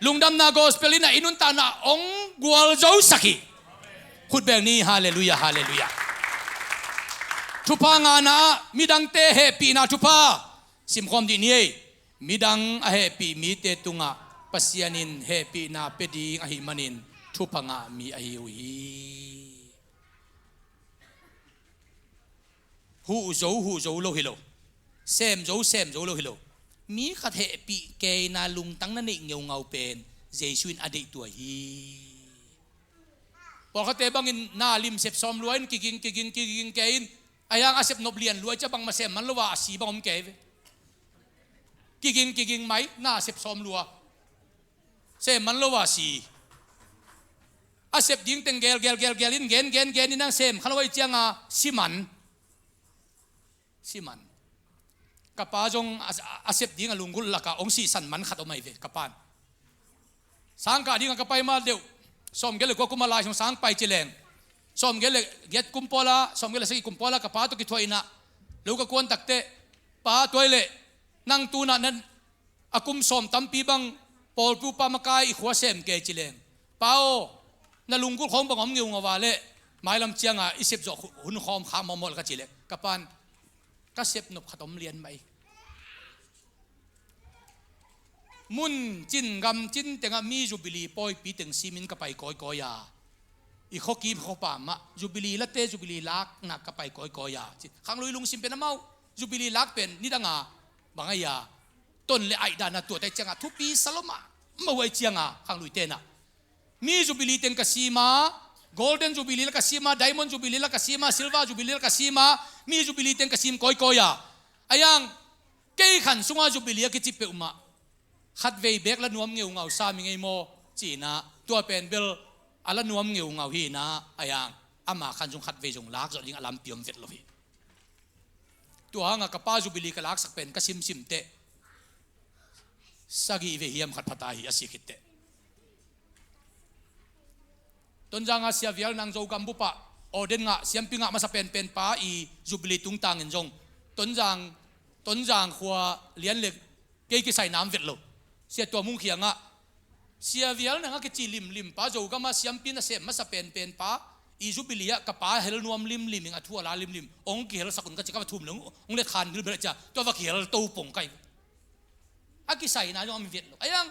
Lungdamna gospel in a i nuntakna hong gualzosak hi. Khut beng ni, halleluiah, halleluiah. Thupha ngahna ah midangte hehpihna thupha simkhawm dih ni ei. Midang a hehpih mite tungah Pasian in hehpihna pia ding ahih manin thupha ngah mi ahi uh hi. Huh zo huh zo lo hi lo, sem zo sem zo lo hi lo. Mi khat hehpih keina lungtang na neih ngeungau pen Jesuh in a deih tua hi. Pawlkhatte bangin na lim sep sawm lua in kiging kiging kiging kei in, a hiang a sep nop lian lua i cia bangmah sem man lo a, a si bang om kei ve. Kiging kiging mai na sep sawm lua, sem man lo a si. A sep ding teng gel, gel, gel, gel in, gen, gen, gen in a sem kha lo ahih cianga siman. Siman. Ka pa zong a, a sep ding a lunggulh laka hong sihsan man khat om ahi ve, ka pan. Sang kah ding a ka pai ma deuh, sawmgiat le kua kum a Lai Siangtho sang pai ci leng, sawmgiat le giat kum pawla, sawmgiat le sagih kum pawla ka pa tawh kithuah in ah, lo ka kuan takteh, pa, tua ahih leh nang tu-in ah na, a kum sawm tampi bang pawlpi upa makai i khua sem kei ci leng, pa aw, na lunggulh khawng bang om ngeungau a leh, mailam cianga i sep zawh hun khawm kha mawlmawlh ka cih leh, ka pan, ka sep nop khat om lian mah hi. Mun cin gam cin tengah mi Jubilee pawipi teng simin ka pai kawikawi a, i khuakim khuapa mah Jubilee late, Jubilee lakna ka pai kawikawi a, ci. Khanglui lungsim pen amau Jubilee lak pen nidanga bang ahi a, ton le aih dana tuate cianga thupi sa lo mahmah uh ahih cianga khanglui tenah mi Jubilee teng ka sim a, Golden Jubilee la ka sim a, Diamond Jubilee la ka sim a, Silver Jubilee la ka sim a, mi Jubilee teng ka sim kawikawi a. Ahi hang kei khan sunga Jubilee a kici peuhmah khatvei beek la nuam ngeungau sa mi ngei maw ci-in ah, tua pen bel a la nuam ngeungau hi-in ah, ahi hang ama khan sung khatvei zong lak zawh ding a lampi om vet lo hi. Tua hanga ka pa Jubilee ka laksak pen ka simsim teh sagih vei hiam khat pha ta hi, a sih khit teh. Tonzang a Sia Vial Nang Zogam bup ah ordain ngah, siampi ngah masa penpen pa i Jubilee tungtangin zong Tonzang, Tonzang khua lian le kei kisai nam vet lo. Sia Tua Mung Khiang ah Sia Vial Nang a kici limlim pa, Zogam a siampi nasem masa penpen pa i Jubilee ah ka pa hel nuam limlim in, a thu a la limlim, hong kihelsak un ka ci, ka va thum leng hong let khan limlim cia, tua va kihel to pong kai. A kisaina zong a mi vet lo. Ahi hang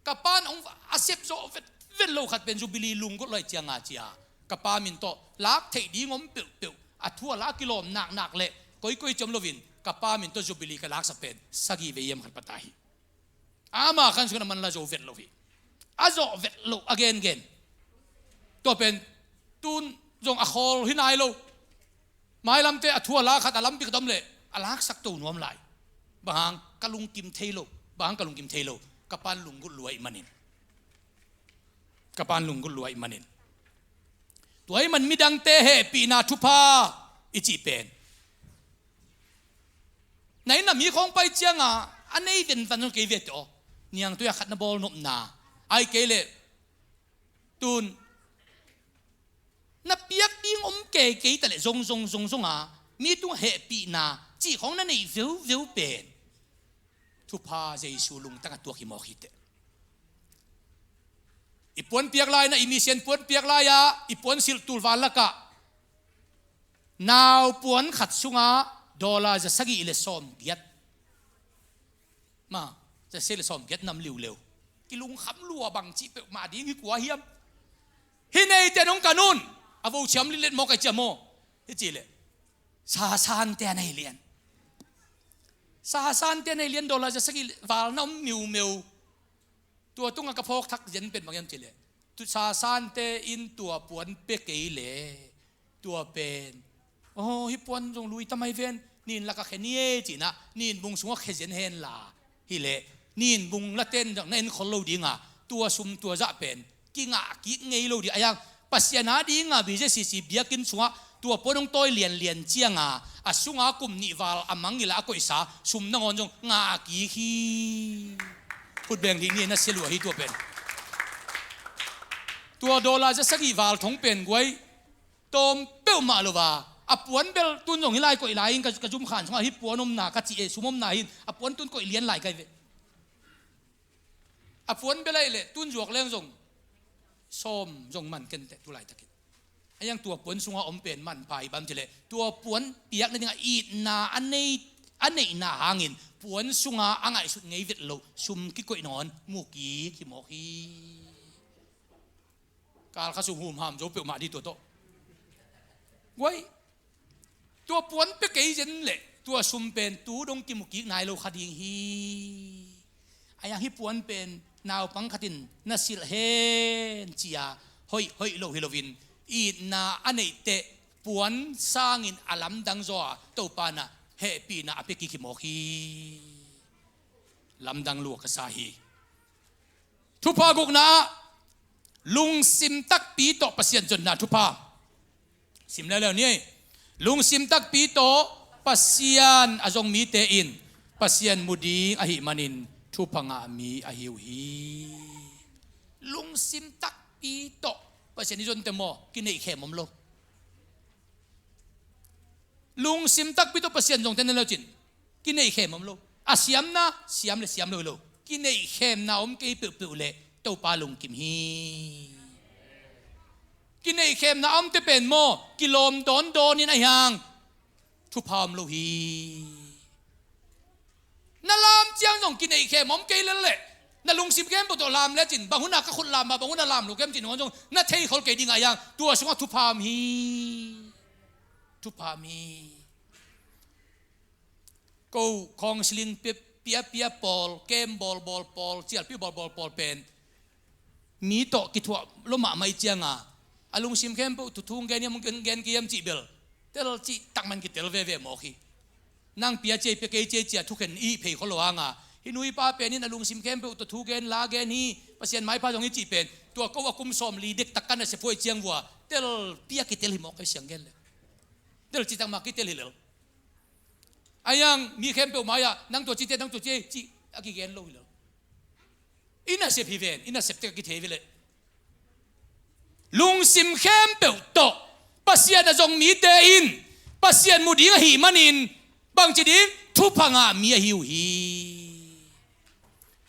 ka pan hong a sep zawh vet, vet lo khat pen Jubilee lunggulh lo ahih cianga cia, ka pa min tawh lak theih ding om peuhpeuh, a thu a la kilawm naknak le koikoi ciam loin ka pa min tawh Jubilee ka laksak pen sagih vei hiam khat pha ta hi. Ama khan sung a man la zo vet lo hi. A zawh vet lo a gengen. Tua pen tu-in zong a khawl hi nai lo. Mailamte a thu a la khat a lampi khat om leh a laksak to nuam lai. Bang hang, ka lungkim thei lo. Bang hang, ka lungkim thei lo. Ka pan lunggulh lua ahih manin. Ka pan lunggulh lua ahih manin. Tua ahih man midangte hehpihna thupha i cih pen, na inn a mi khawng pai cianga a nei venvan zong kei ve teh aw. Niangtui a khat na bawl nopna, ahih kei leh tu-in na piak ding om kei, kei ta leh zong, zong, zong, zonga mi tungah hehpihna cih khawng na neih veuveu pen thupha Jesu lungtang a tuak hi mawk hi teh. I puan piak lai na, i mission puan piak lai-a i puan silh tul val lakah nau puan khat sunga dollar za sagih le sawmgiat, ma, za sagih le sawmgiat nam liuleu. Kilungkham lua bang cih peuhmah ding hi kua hiam? Hih neite nong kan un. A vo ciam litlet mawk a i ciam aw. Hi cih leh sasante a nei lian. Sasante a nei lian dollar za sagih val na om miumeu. Tua tungah ka phawk thak zen pen bang hiam cih leh, tu sasante in tua puan pia kei leh tua pen, aw, hih puan zong lui ta mai ven, nin lakah khe ni e ci-in ah nin bung sungah khe zen hen la. Hi leh nin bung la ten zong na en khol lo ding a, tua sum tua zah pen kingah kik ngei lo ding. Ahi hang Pasian a dinga B J C C biakinn sungah tua puan hong tawi lianlian cianga a sunga kum nih val a mang ila a koihsa sum nangawn zong ngah kik hi. Khut beng dih ni, na sia lua hi tua pen. Tua dollar za sagih val thong pen guai tawm peuhmah lo a, a puan bel tu-in zong hih lai koih lai in ka, ka zum khan sungah hih puan omna ka cih e, sum omna hi-in a puan tu-in koih lian lai kai ve. A puan bel ahih leh tu-in zuak leng zong sawm zong man ken teh tu laitakin. Ahi hang tua puan sunga om pen manpha hi bang cih leh tua puan piak nadingah itna a nei, a neihna hangin puan sunga a ngaihsut ngei vet loh sum kikoih nangawn mu kik hi mawk hi. Kal kha sung humham zo peuhmah dih tua tawh. Guai, tua puan pia kei zen leh tua sum pen tu dong kimu kik nai lo kha ding hi. Ahi hang hih puan pen naupang khat in na silh hen ci-a hoih hoih lo hi loin, itna a neih teh puan sangin a lamdang zaw a, Topa in ah hehpihna a pia kik hi mawk hi. Lamdang lua ka sa hi. Thupha gukna ah Lungsim takpi tawh Pasian zonna thupha. Sim leuleu ni ei. Lungsim takpi tawh Pasian a zong mite in Pasian mu ding ahih manin thupha ngah mi ahi uh hi. Lungsim takpi tawh Pasian i zon teh maw, kineihkhem om lo. Lungsim takpi tawh Pasian zong teh na leucin kineihkhem om lo. A siamna siam le siam lo hi lo. Kineihkhemna om kei peuhpeuh le Topa lungkim hi. Kineihkhemna om teh pen maw, kilawm dawndawn in a hiang thupha om lo hi. Na lam ciang zong kineihkhem om kei lel leh, na lungsim khempeuh tawh lam lecin, bang hun a ka khut lam mah, bang hun a lam lo kem cih nung zong na theikhol kei ding a hiang, tua sungah thupha om hi. Thupha om hi. Ko counseling pia, pia, pia pawl, kem bawlbawl pawl, cialpi bawlbawl pawl pen mi tawh kithuah lo mahmah i cianga, a lungsim khempeuh thu thu gen hiam, gen, gen kei hiam cih bel tel cih takman kitel veve mawk hi. Nang pia ciai, pia kei ciai cia thukhen i hih phei khol lo hanga, hih nu hih pa pen in a lungsim khempeuh tawh thu gen, la gen hi, Pasian maipha zong hi cih pen tua ko a kum sawmli dektak ka nasep huai ciang vua tel pia kitel hi mawk kei siang gen le. Tel cih takmah kitel hi lel. A hiang mi khempeuh mai-ah nang tua ci teh, nang tua ci ei cih a kigen lo hi lo. I nasep hi ven, i nasep tek a kithei ve leh. Lungsim khempeuh tawh Pasian a zong mite in Pasian mu ding ahih manin bangci ding, thupha ngah mi ahi uh hi.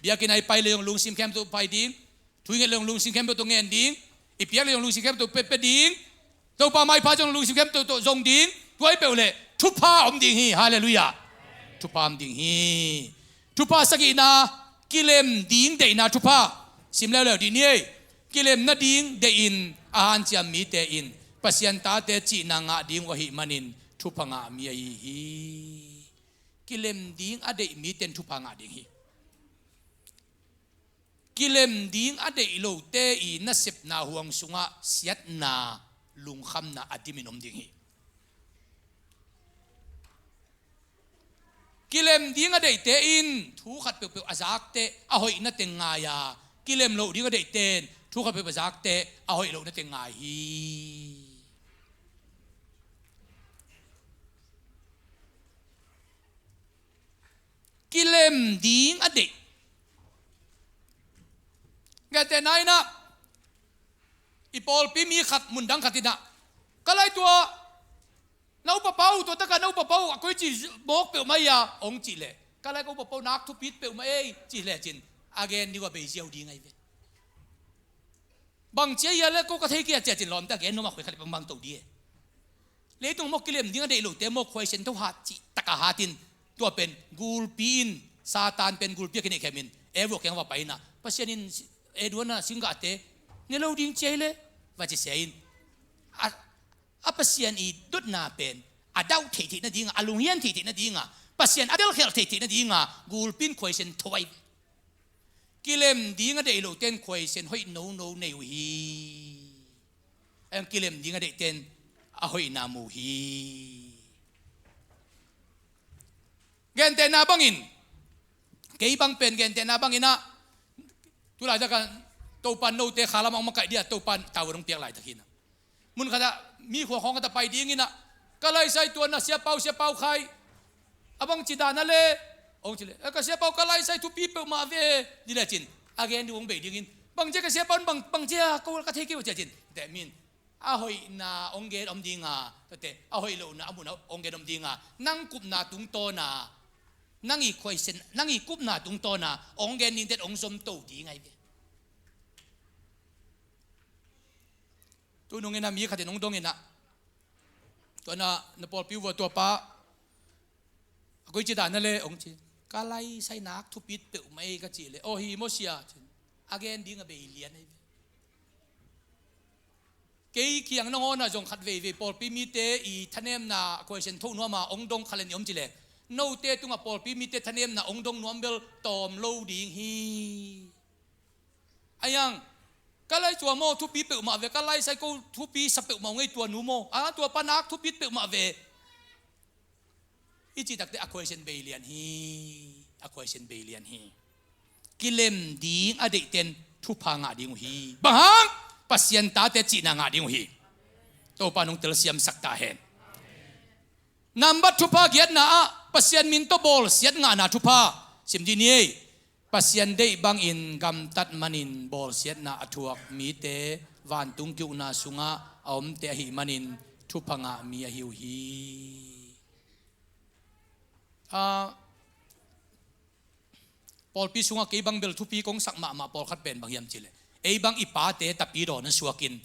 Biakinn ah i pai le zong lungsim khempeuh pai ding. Thu i nget le zong lungsim khempeuh tawh ngen ding. I piak le zong lungsim khempeuh tawh pia, pia ding. Topa maipha zong lungsim khempeuh tawh zong ding. Tua i peuh leh thupha om ding hi. Halleluiah. Thupha om ding hi. Thupha sagihna, kilem ding deihna thupha. Sim leuleu dih ni ei. Kilem nading deihin a hanciam mite in Pasian tate cihna ngah ding uh ahih manin thupha ngah mi ahi hi. Kilem ding a deih mite in thupha ngah ding hi. Kilem ding a deih lote i nasepna huang sungah siatna, lungkhamna a dimin om ding hi. Kilem ding a deihte in thu khat peuhpeuh a zak teh a hoihna teng ngai a, kilem loh ding a deihte in thu khat peuhpeuh a zak teh a hoih lohna teng ngai hi. Kilem ding a deih. Gentehna in ah, i pawlpi mi khat mundang khat in ah, ka lai tua na upapa uh, tua takah na upapa uh a koici mawk peuhmah hi a, hong cih leh, ka lai ka upapa uh nak thupit peuhmah ei cih lecin a gen ding uh a bei ziau ding ahi ve. Bang cia hia le ko ka thei kei a ciah cin lawmte a gen nuam a khoi khat le bangbang to dih e. Leitung maw kilem ding a deih lote maw khuaisen tho hat cih taka hatin tua pen gulpi in Satan pen gulpi a kineihkhem in Eva kiang va pai inah Pasian in Eden ah singgahte ne lo ding cia hi le va ci sia in a, a Pasian i dotna pen a dauh theihtheih nadinga a lunghian theihtheih nadinga Pasian a delkhialh theihtheih nadinga gulpi in khuaisen tho ahi. Kilem ding a deih lote in khuaisen hoih nono nei uh hi. Ahi hang kilem ding a deihte in a hoihna mu hi. Gentehna bangin kei bang pen gentehna bangin ah tulaitak ah Topan note khalam ah hong makaih dia Topan tau a dong piak laitak hi inah mun khatah mi khua khawng khatah pai ding inah ka laisai tuan a Sia Pau, Sia Pau Khai a bangci dan a le hong ci le ka Sia Pau ka laisai thupi peuhmah ve di lecin a gen ding hong bei dingin bangcia ka Sia Pau bang bangcia ko ka thei kei uh ciacin tehmin a hoihna hong gen om dinga tate a hoih lohna a mun hong gen om dinga nang kupna tungtawna nang i khuaisen nang i kupna tungtawna hong gen dingte hong zom to ding ahi ve. Tunung inah mi khatin hong dong inah tuana na pawlpi uh vua tuapa a koici dan a le hong ci ka laisai nak thupit peuhmah ei ka cih le aw hi maw sia cin a gen ding a bei lian ahi ve. Kei kiang nangawnah zong khat veivei pawlpi mite i thanemna khuaisen thoh nuama hong dong khat le nih om ci le note tungah pawlpi mite thanemna hong dong nuam bel tawm lo ding hi. Ahi hang ka lai tua maw thupi peuhmah ve ka laisai ko thupi sa peuhmah uh ngei tua nu maw a tuapa nak thupit peuhmah ve i cih takte a khuaisen bei lian hi. A khuaisen bei lian hi. Kilem ding a deihten thupha ngah ding uh hi. Bang hang Pasian tate cihna ngah ding uh hi. Topa nong telsiamsak ta hen. Nambat thupha giatna ah Pasian min tawh bawlsiat ngahna thupha sim dih ni ei. Pasian deih bangin gamtat manin bawlsiatna a thuak mite vantung ki-ukna sungah a omte ahih manin thupha ngah mi ahi uh hi. Ah, pawlpi sungah kei bang bel thupi kong sak mahmah pawlkhat pen bang hiam cihleh, ei bang i pate tapidaw na suakin,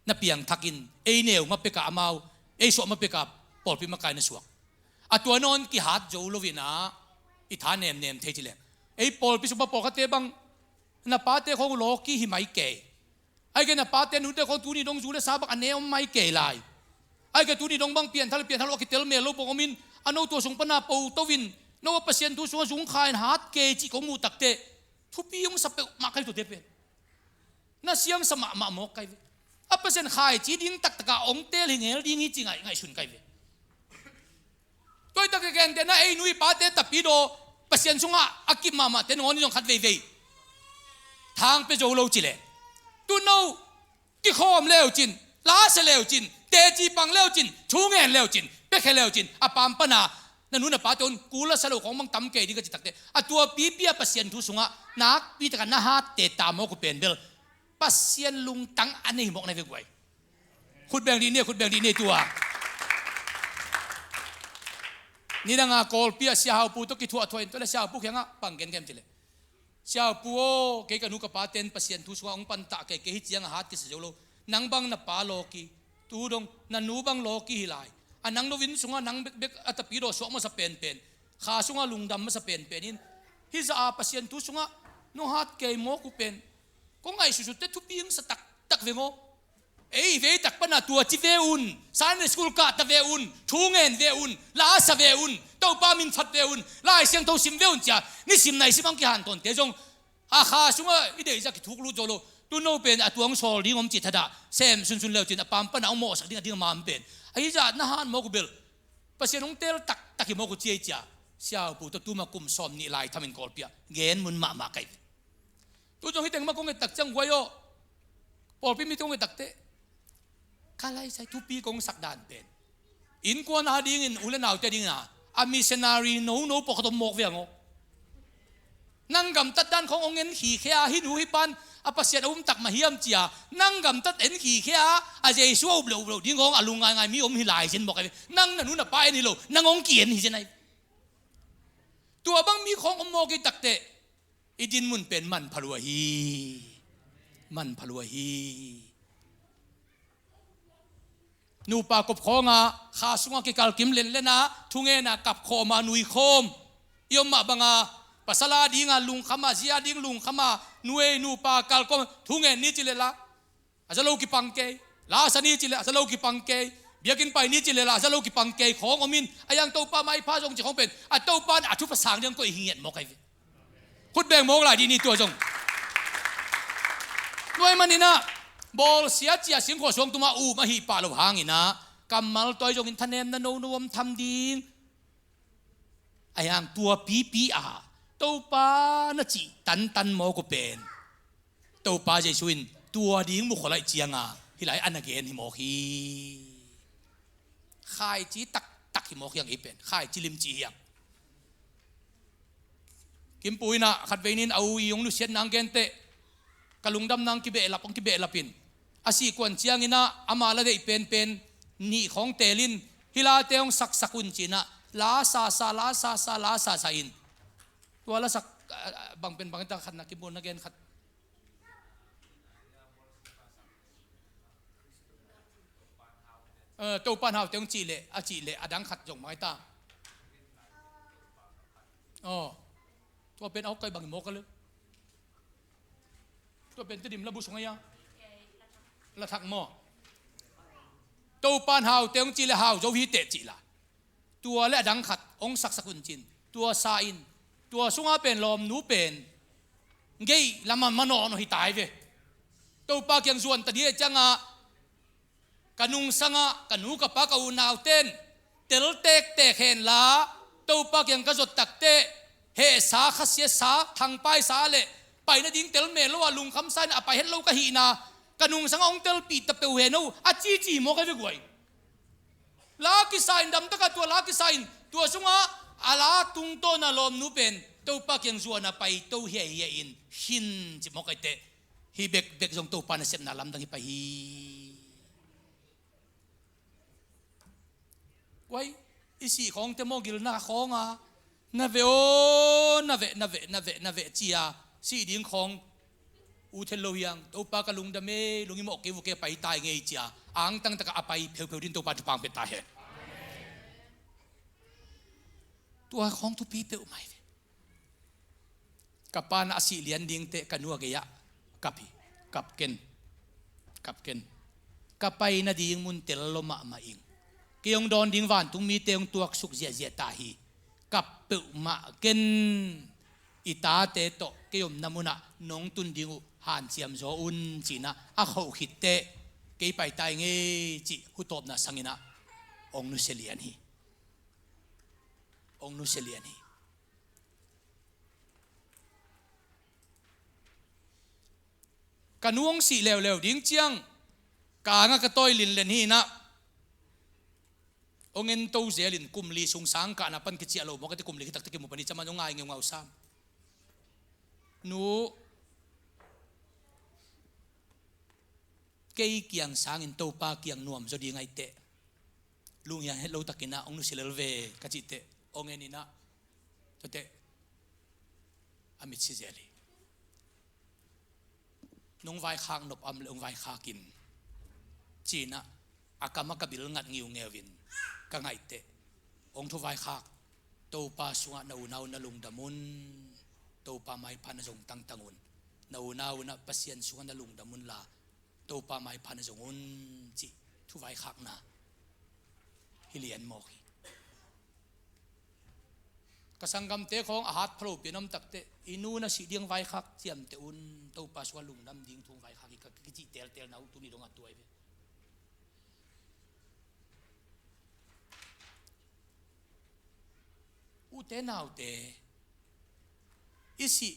na piangthakin, ei neu ma pekah amau, ei suah ma pekah pawlpi makai na suak. A tua nawn kihat zo loin ah i tha nemnem thei cileh. Ei pawlpi sungah pawlkhatte bang na pate khong lawki hi mai kei. Ahih kei na pate nute khong tuni dong zu le sa bang a ne om mai kei lai. Ahih kei tuni dong bang pianthak le pianthak lo a kitel mel lo bang omin, a no tua sung pana po toin, no a Pasian thu sungah zung kha in hat kei cih kong muh takteh thupi hong sa peuhmah kai tuate pen. Na siangsa mahmah mawk kai ve. A Pasian khaici ding taktak a hong teel hi ngel ding hi ci ngaih ngaihsun kai ve. Tua hi tak gentehna ei nu i pate tapidaw Pasian sungah a kip mahmahte nangawn in zong khat veivei thang pia zo lo cileh, tu no kikhawm leucin, lasa leucin, teci pang leucin, thu ngen leucin, piakhia leucin, a pam pana na nu na pate un kul a sa lo khong bang tam kei ding ka ci takteh, a tua pipi a Pasian thu sungah nakpi taka na hatte ta mawk uh pen bel Pasian lungtang a nei mawk na ve guai. Khut beng dih ni, khut beng dih ni tua. Nidanga Kawlpi ah Sia Hau Pu tawh kithuahthuah in tua le Sia Hau Pu kiangah pang gen kem cileh, Sia Hau Pu aw, kei ka nu ka paten Pasian thu sungah hong pantah kei, kei hi ciangah hat kisa zo lo. Nang bang na pa lawki, tu dong na nu bang lawki hi lai. A nang no inn sungah nang bekbek a tapidaw suak masa penpen, kha sungah lungdam masa penpen in, hizah a Pasian thu sungah nong hat kei mawk uh pen kong ngaihsutsutte thupi hong sa taktak veng aw. Ei veitak pana tua ci ve un, Sunday school kahta ve un, thu ngen ve un, lasa ve un, Topa min phat ve un, Lai Siangtho sim ve un cia nisim naisim ang kihantawnte zong a kha sungah i deihzah kithuk lut zo lo. Tu no pen a tuang sawl ding om cih thadah sem sunsun leucin a pam pana hong mawhsak ding a ding a mam pen ahi zah na han mawk uh bel Pasian hong teel taktak hi mawk uh ci ei cia. Sia Hau Pu tawh tuma kum sawm nih lai thamin Kawlpi ah gen mun mahmah kai ve. Tu zong hi teng mah kong et tak ciang guai aw, pawlpi mite kong et takteh ka laisai thupi kong sak dan pen innkuan a dingin u le naute dingin a, a missionary nono pawh ka tom mawk ve ang aw. Nang gamtat dan khong hong en khikhia a, hih nu hih pan a Pasian a um tak mah hiam cia nang gamtat en khikhia a, a Jesu a up lo up lo ding khong a lung ngaingai mi om hi lai zen mawk ai ve. Nang na nu na pa en hi lo, nang hong ki-en hi zen ai. Tua bang mi khong om mawk i takteh i dinmun pen manpha lua hi. Manpha lua hi. Nupa kop khawng a, kha sungah kikal kim lenlen a, thungen a, kap khawm a, nui khawm i om mah bang a, pasal a ding a lungkham a, zi a ding lungkham a, nu ei nupa kal kawm, thungen ni ci leh la a za lo kipang kei. Lasa ni ci leh a za lo kipang kei. Biakinn pai ni ci leh la a za lo kipang kei khawng om in, a yang Topa maipha zong ci khawng pen a Topa in a thupha sang ding koih hi ngiat mawk ai ve. Khut beng mawk lai dih ni tua zong. Tua ahih manin ah bawlsia cia singkhuah suang tuma um ahih pah lo hangin ah kammal tua ahi zongin thanemna nono om tham ding. Ahi hang tua pipi a Topa na cih tantan mawk uh pen Topa Jesu in tua ding mukhol ahih cianga hih lai a na gen hi mawk hi. Khaici taktak hi mawk hiang ei pen khaici limci hiang. Kimpu in ah khatvei nin a u i hong nusiat nang genteh ka lungdam nang kibehlap hong kibehlap in a sihkuan ciangin ah ama la deih penpen nih khawng teelin hih late hong saksak un ci-in ah la sasa la sasa la sasa in tua la sak bang pen bang ta khatna Kimpu na gen khat. Eh, Topan haute hong cih leh a cih leh a dang khat zong mai ta. Aw. Tua pen a hok kai bang i mawk a le. Tua pen Tedim la bu sung a ia. La thak maw. Topan haute hong cih leh hau zo hi teh cih la. Tua le a dang khat hong saksak un cin tua sa in tua sunga pen lawmnu pen gei lama manawh nawh hi tai ve. Topa kiang zuan ta dih ciangah ka nungsangah ka nu ka pa ka unauten tel tektek henla Topa kiang ka zot takteh hehsa khasiasa thangpaisa le pai nading tel mel lo a lungkhamsa in a pai het lo ka hihna Ka nungsangah hong telpih ta peuh hen o, a cici mawk a hi ve guai. La kisa in, damtakah tua la kisa in, tua sungah a la tungtawn a lawmnu pen Topa kiang zuan a paito hiaihiai in, khin ci mawk a hi teh. Hih bekbek zong Topa nasepna lamdang hi pah hi. Guai, i sih khawngte maw, gilna khawng a, na veh aw, na veh, na veh, na veh, na veh ci-a sih ding khawng ut hen lo hiang. Topa ka lungdam e, lung i mawh kei vua, kei a pai ta ing ei ci-a angtang takah a pai pheupheu dingin Topa thupha hong pia ta hen. Tua khawng thupi peuhmah hi ve. Ka pa na a sih lian ding teh ka nu a gei-ah kap hi. Kap ken. Kap ken. Ka pai nading mun tel lua mahmah ing. Kei hong dawn ding vantung mite hong tuaksuk ziahziah ta hi. Kap peuhmah ken. I tate tawh kei omna munah nong tun ding uh hanciam zaw un, ci-inah a khoh khit teh kei pai ta ing ei cih hutawpna sanginah hong nusia lian hi. Hong nusia lian hi. Ka nu hong sih leuleu ding ciang ka angah ka tawi linlen hi-inah hong ento zelin kum li sung sang kahna pan kiciah lo mawk a, teh kum li khit tak teh kimu pan hi, caman hong ngai ngeungau sam. Nu, kei kiang sangin Topa kiang nuam zaw ding ahih teh lunghiang het lo takinah hong nusia lel ve, ka cih teh hong en inah, tua teh a mitsi zel hi. Nong vaikhak nop a om leh hong vaikhak in, ci-inah a kamah ka bil ngat ngiungeu in ka ngaih teh hong thu vaikhak. Topa sungah na unau na lungdam un. Topa maipha na zong tangtang un. Na unau unah Pasian sungah na lungdam unla Topa maipha na zong un, cih thu vaikhakna hi lian mawk hi. Ka sanggamte khawng a hat phalo pian om tak teh, i nu na sih ding vaikhak ciamteh un, Topa sungah lungdam ding thu vaikhak hi, ka kicih teltelna uh tuni dongah tua hi ve. Ute naute, i sih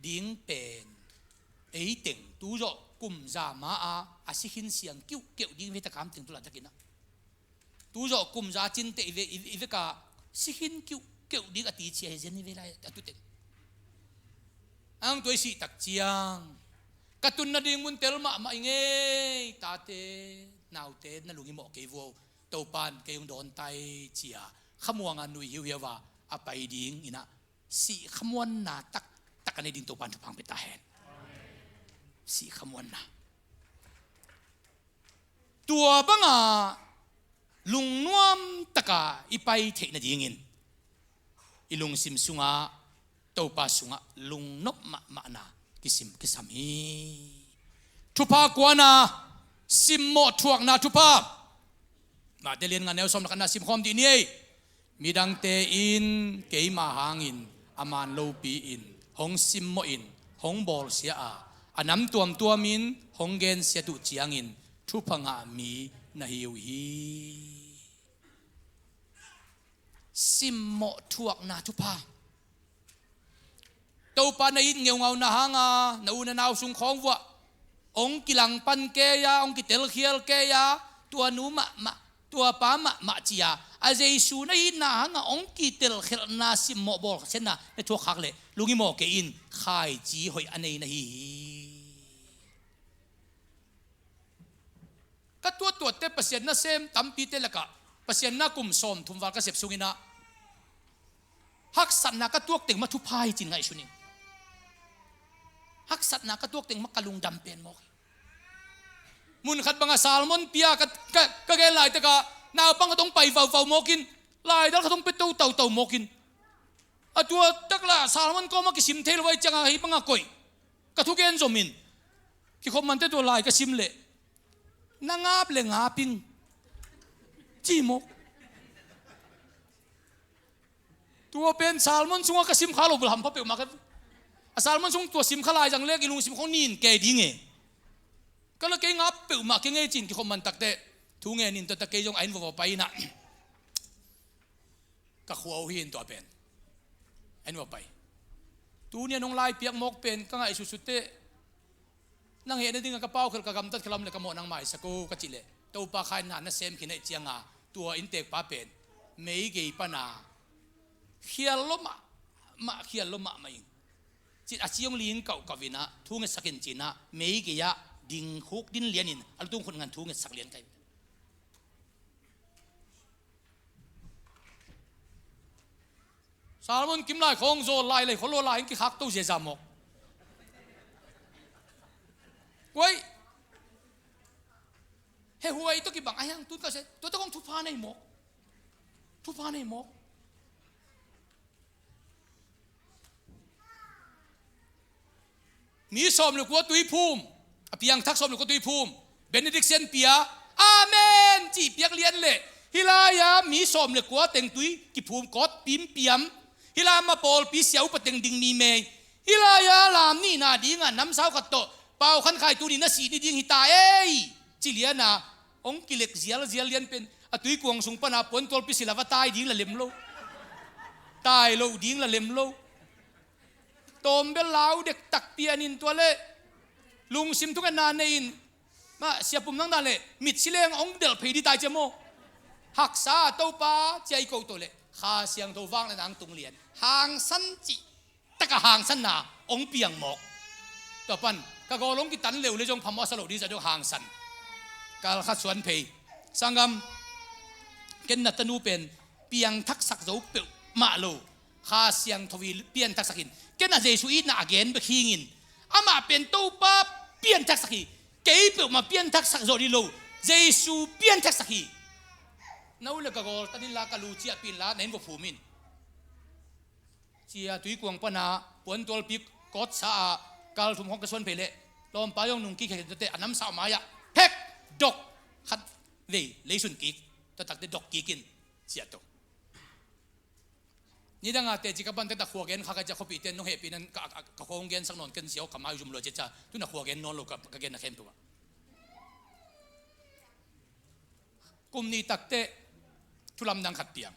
ding pen eiteng tu zawh kum za ma-a a si khin siang kiuhkeuh ding ve, takam teng tu la takinah. Tu zawh kum za cin teh i ve, i, i veka si khin kiuhkeuh ding a ticia hi zen i ve lai a tuteng. Ang tua i sih tak ciang ka tun nading mun tel mahmah ing ei, tate, naute, na lung i mawh kei vua, Topan kei hong dawn ta ei ci-a khamuanga nuih hiuhiau a a pai ding inah sih khamuanna taktak a nei ding Topan thupha hong pia ta hen. Sih khamuanna. Tua banga lungnuam taka i pai theih nadingin i lungsim sungah Topa sungah lungnop mahmahna kisim kisam hi. Thupha kuana, simmawh thuakna thupha. Matthai lian nga neu sawm le khatna simkhawm dih ni ei. Midangte in keima hangin a man lopi-in hong simmawhin hong bawlsia a, a nam tuamtuamin hong gensiat uh ciangin thupha ngah mi na hi uh hi. Simmawh thuakna thupha. Topa na it ngeungauna hanga na u na nau sung khawng vuah hong kilangpan kei-a, hong kitelkhial kei-a, tua nu mahmah, tua pa mahmah ci-a a Jesu na itna hanga hong kitelkhialhna simmawh bawlsiatna na thuakkhak leh lung i mawh kei in, khaici hoih a nei na hi hi. Ka tuattuatte Pasian nasem tampite lakah Pasian na kum sawmthum val ka sep sunginah haksatna ka tuak teng mah thupha hi cin ngaihsun ing. Haksatna ka tuak teng mah ka lungdam pen mawk hi. Munkhat banga sermon pia ka, ka, ka gen laitakah naupang khat hong pai vauvau mawkin, laidal khat hong pia to tautau mawkin, a tua takla sermon kawma kisim thei lo ahih cianga hih banga koih ka thugen zomin kikhop mante tua lai ka sim leh na ngap le ngap ing ci mawk. Tua pen sermon sungah ka sim kha lo bel hampha peuhmah ka, a sermon sung tua sim kha lai zang lek i lungsim khong nin kei ding e. Ka la kei ngap peuhmah kei ngei cin kikhop man takteh thu ngenin tua ta kei zong a inn vava pai inah ka khua uh hi in tua pen. En va pai. Tuni a nong lai piak mawk pen ka ngaihsutsut teh Nang hehna dingah ka pau khel, ka gamtat khel lam le ka mawh nang maisak o ka cih leh, Topa kha in na na sem khin ahih cianga tua inntekpa pen meigei pana khial lo mahmah, khial lo mahmah ing. Cin a ci hong ling kauhkauh inah thu ngetsak in cinah meigei ah ding khuk din lianin a lutung khut ngan thu ngetsak lian kai. Salmon kim lai khawng zawl lai lei kholo lai in kikhak to ziaza mawk. Kuai he huai to kibang a hiang tun ka se tua to kong thupha nei mawk. Thupha nei mawk. Mi sawm le kua tuiphum, a piangthak sawm le kua tuiphum, benediction pia, amen cih piak lian leh, hih lai-a mi sawm le kua teng tui kiphum kawt pimpiam, hih lai-a ma pawlpi sia upa teng ding mi mei, hih lai-a lam nihna dingah namsau khat tawh pau khan khai tuni na sih ni ding hi ta ei, ci liana hong kilek zialzial lian pen a tuikuang sung pana puantualpi sila va tai ding la lem lo. Tai loh ding la lem lo. Tawm bel lau dektak pianin tua le lungsim thungetna nei-in mah siapum nang dan le mitsi leng hong delh phei dih tai cia maw? Haksa Topa cia i koh tawh le Kha Siangtho vang le nang tung lian hangsan cih taka hangsanna hong piang mawk. Tua pan ka gawl hong kitan leu le zong phamawh a sa loh ding zah dong hangsan. Kal khat suan phei. Sanggam, ken na tanu pen piangthaksak zo peuhmah lo. Kha Siangtho i pianthaksak in. Ken a Jesu itna a gen bek hingin amah pen Topa pianthaksak hi. Kei peuhmah pianthaksak zo dih lo. Jesu pianthaksak hi. Na u le ka gawl tan inla ka lu ciahpih inla na inn va phum in. Cia tuikuang pana puantualpi kawtsa ah kal thum khawng ka suan phei leh lawmpa zong nung kik khe khe tuate a namsau mai-ah phek dok khat vei leisun kik. Tua takte dok kik in cia to. Nidanga teci ka ban teta khua gen kha ka cia khuapihte nong hehpih nan ka, ka, ka khua hong gensak nawn ken cia aw ka mai zum lua cia cia tuna khua gen nawn lo ka, ka genna khempeuh ah. Kum nih takte thulamdang khat piang.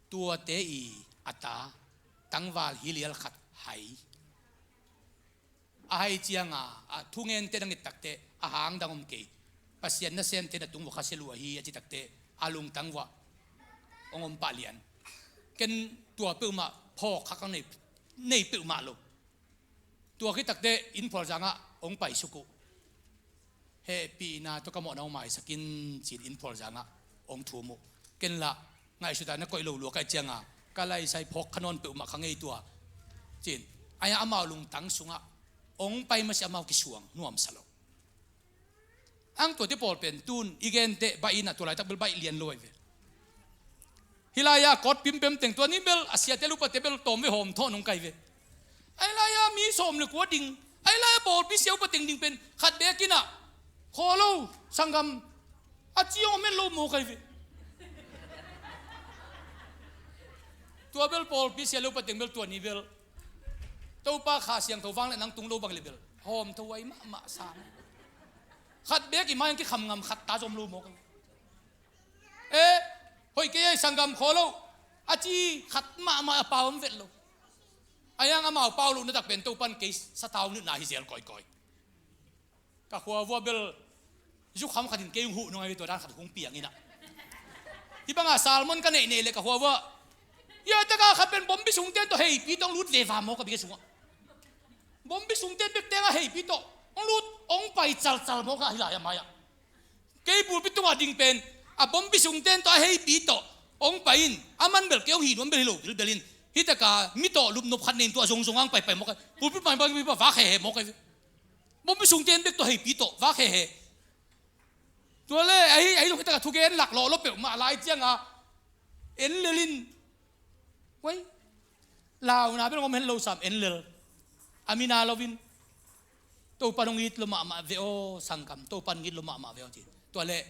Tuate i a ta tangval hilial khat hai. A hai cianga a thungente na nget takte a hang dang om kei. Pasian nasemte na tung vua khasia lua hi a ci takte a lungtang vua hong om pah lian. Ken tua peuhmah phawk khak ang nei, nei peuhmah lo. Tua khit takte inn phualzangah hong paisuk uh. Hehpihna tawh ka mawhna hong maisak in ci-in inn phualzangah hong thum uh. Ken lah ngaihsut a na koih lo lua kaih cianga ka laisai phawk kha nawn peuhmah kha ngei tua. Ci-in aia amau lungtang sungah hong pai masiah amau kisuang nuamsa lo. Ang tuate pawl pen tun i genteh baih inah tua laitak bel baih lian lo ahi ve. Hih lai-ah kawt pimpem teng tua ni bel a siate lupate bel tawm ve hawm thawh nong kai ve. Ahi lai-ah mi sawm le kua ding ahi lai-ah pawlpi sia upa teng ding pen khat beek inah khaw lo sanggam a ci hong om en lo maw kai ve. Tua bel pawlpi sia le upa teng bel tua ni bel Topa Kha Siangtho vang le nang tung lo bang le bel hawm tho ai mahmah sang. Khat beek i mai ang kikham ngam khat ta zom lo maw kai ve. Eh, hoih kei ei sanggam khaw lo a ci khat mahmah a pau om vet lo. Ahi hang amau pau lohna tak pen Topan kei satau nutna hi zel kawikawi. Ka khua vua bel zukham khatin kei hong huh nung ahi ve tua dan khat hong piang inah. Hih bangah salmon ka neih neih le ka khua vua ia taka khat pen bombi sungten tawh heipi tawh hong lut ve va maw ka bia sungah. Bombi sungten bek tengah heipi tawh hong lut hong pai calcal maw ka hi lai a mai-ah. Kei pulpit tungah ding pen a bombi sungten tawh a heipi tawh hong pai in a man bel kei hong hih nuam bel hi lo bilbel in hih taka mi tawh lupnop khat nei in tua zongzong ang paipai mawk ai pulpit mai bang mi pa vak hehe mawk ai. Bombi sungten bek tawh heipi tawh vak hehe. Tua le ahi ahi zong hih taka thugen lak lawh lo peuhmah lai cianga en lel in. Wai, launa bel ngom hen lo sam en lel. A mina lovin Topan hong it lo mahmah ve aw sanggam, Topan hong it lo mahmah ve aw ci. Tua leh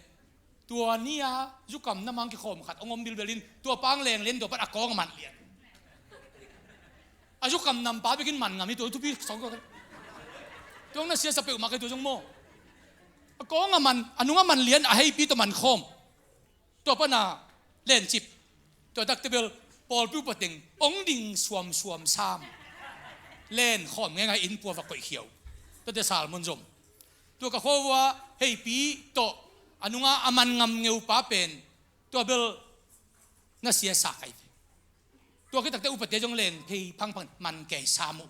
tua ni-a zukam na mang kikhawm khat hong om bilbel in tua pang leng len tua pan a kawng a man lian. A zukam nampa bekin man ngam hi tua thupi sawng tua. Tua hong na siasa peuhmah kei tua zong maw. A kawng a man, a nung a man lian, a heipi tua man khawm. Tua pana lencip. Tua takte bel pawlpi upa teng hong ding suamsuam sam. Len khawm ngeingai inn pua va koih khiau. Tuate salmon zom. Tua ka khuavua heipi tawh a nunga a man ngam ngeupa pen tua bel na sia sa kai ve. Tua kitakte upate zong leng thei phangphang man kei sam uh.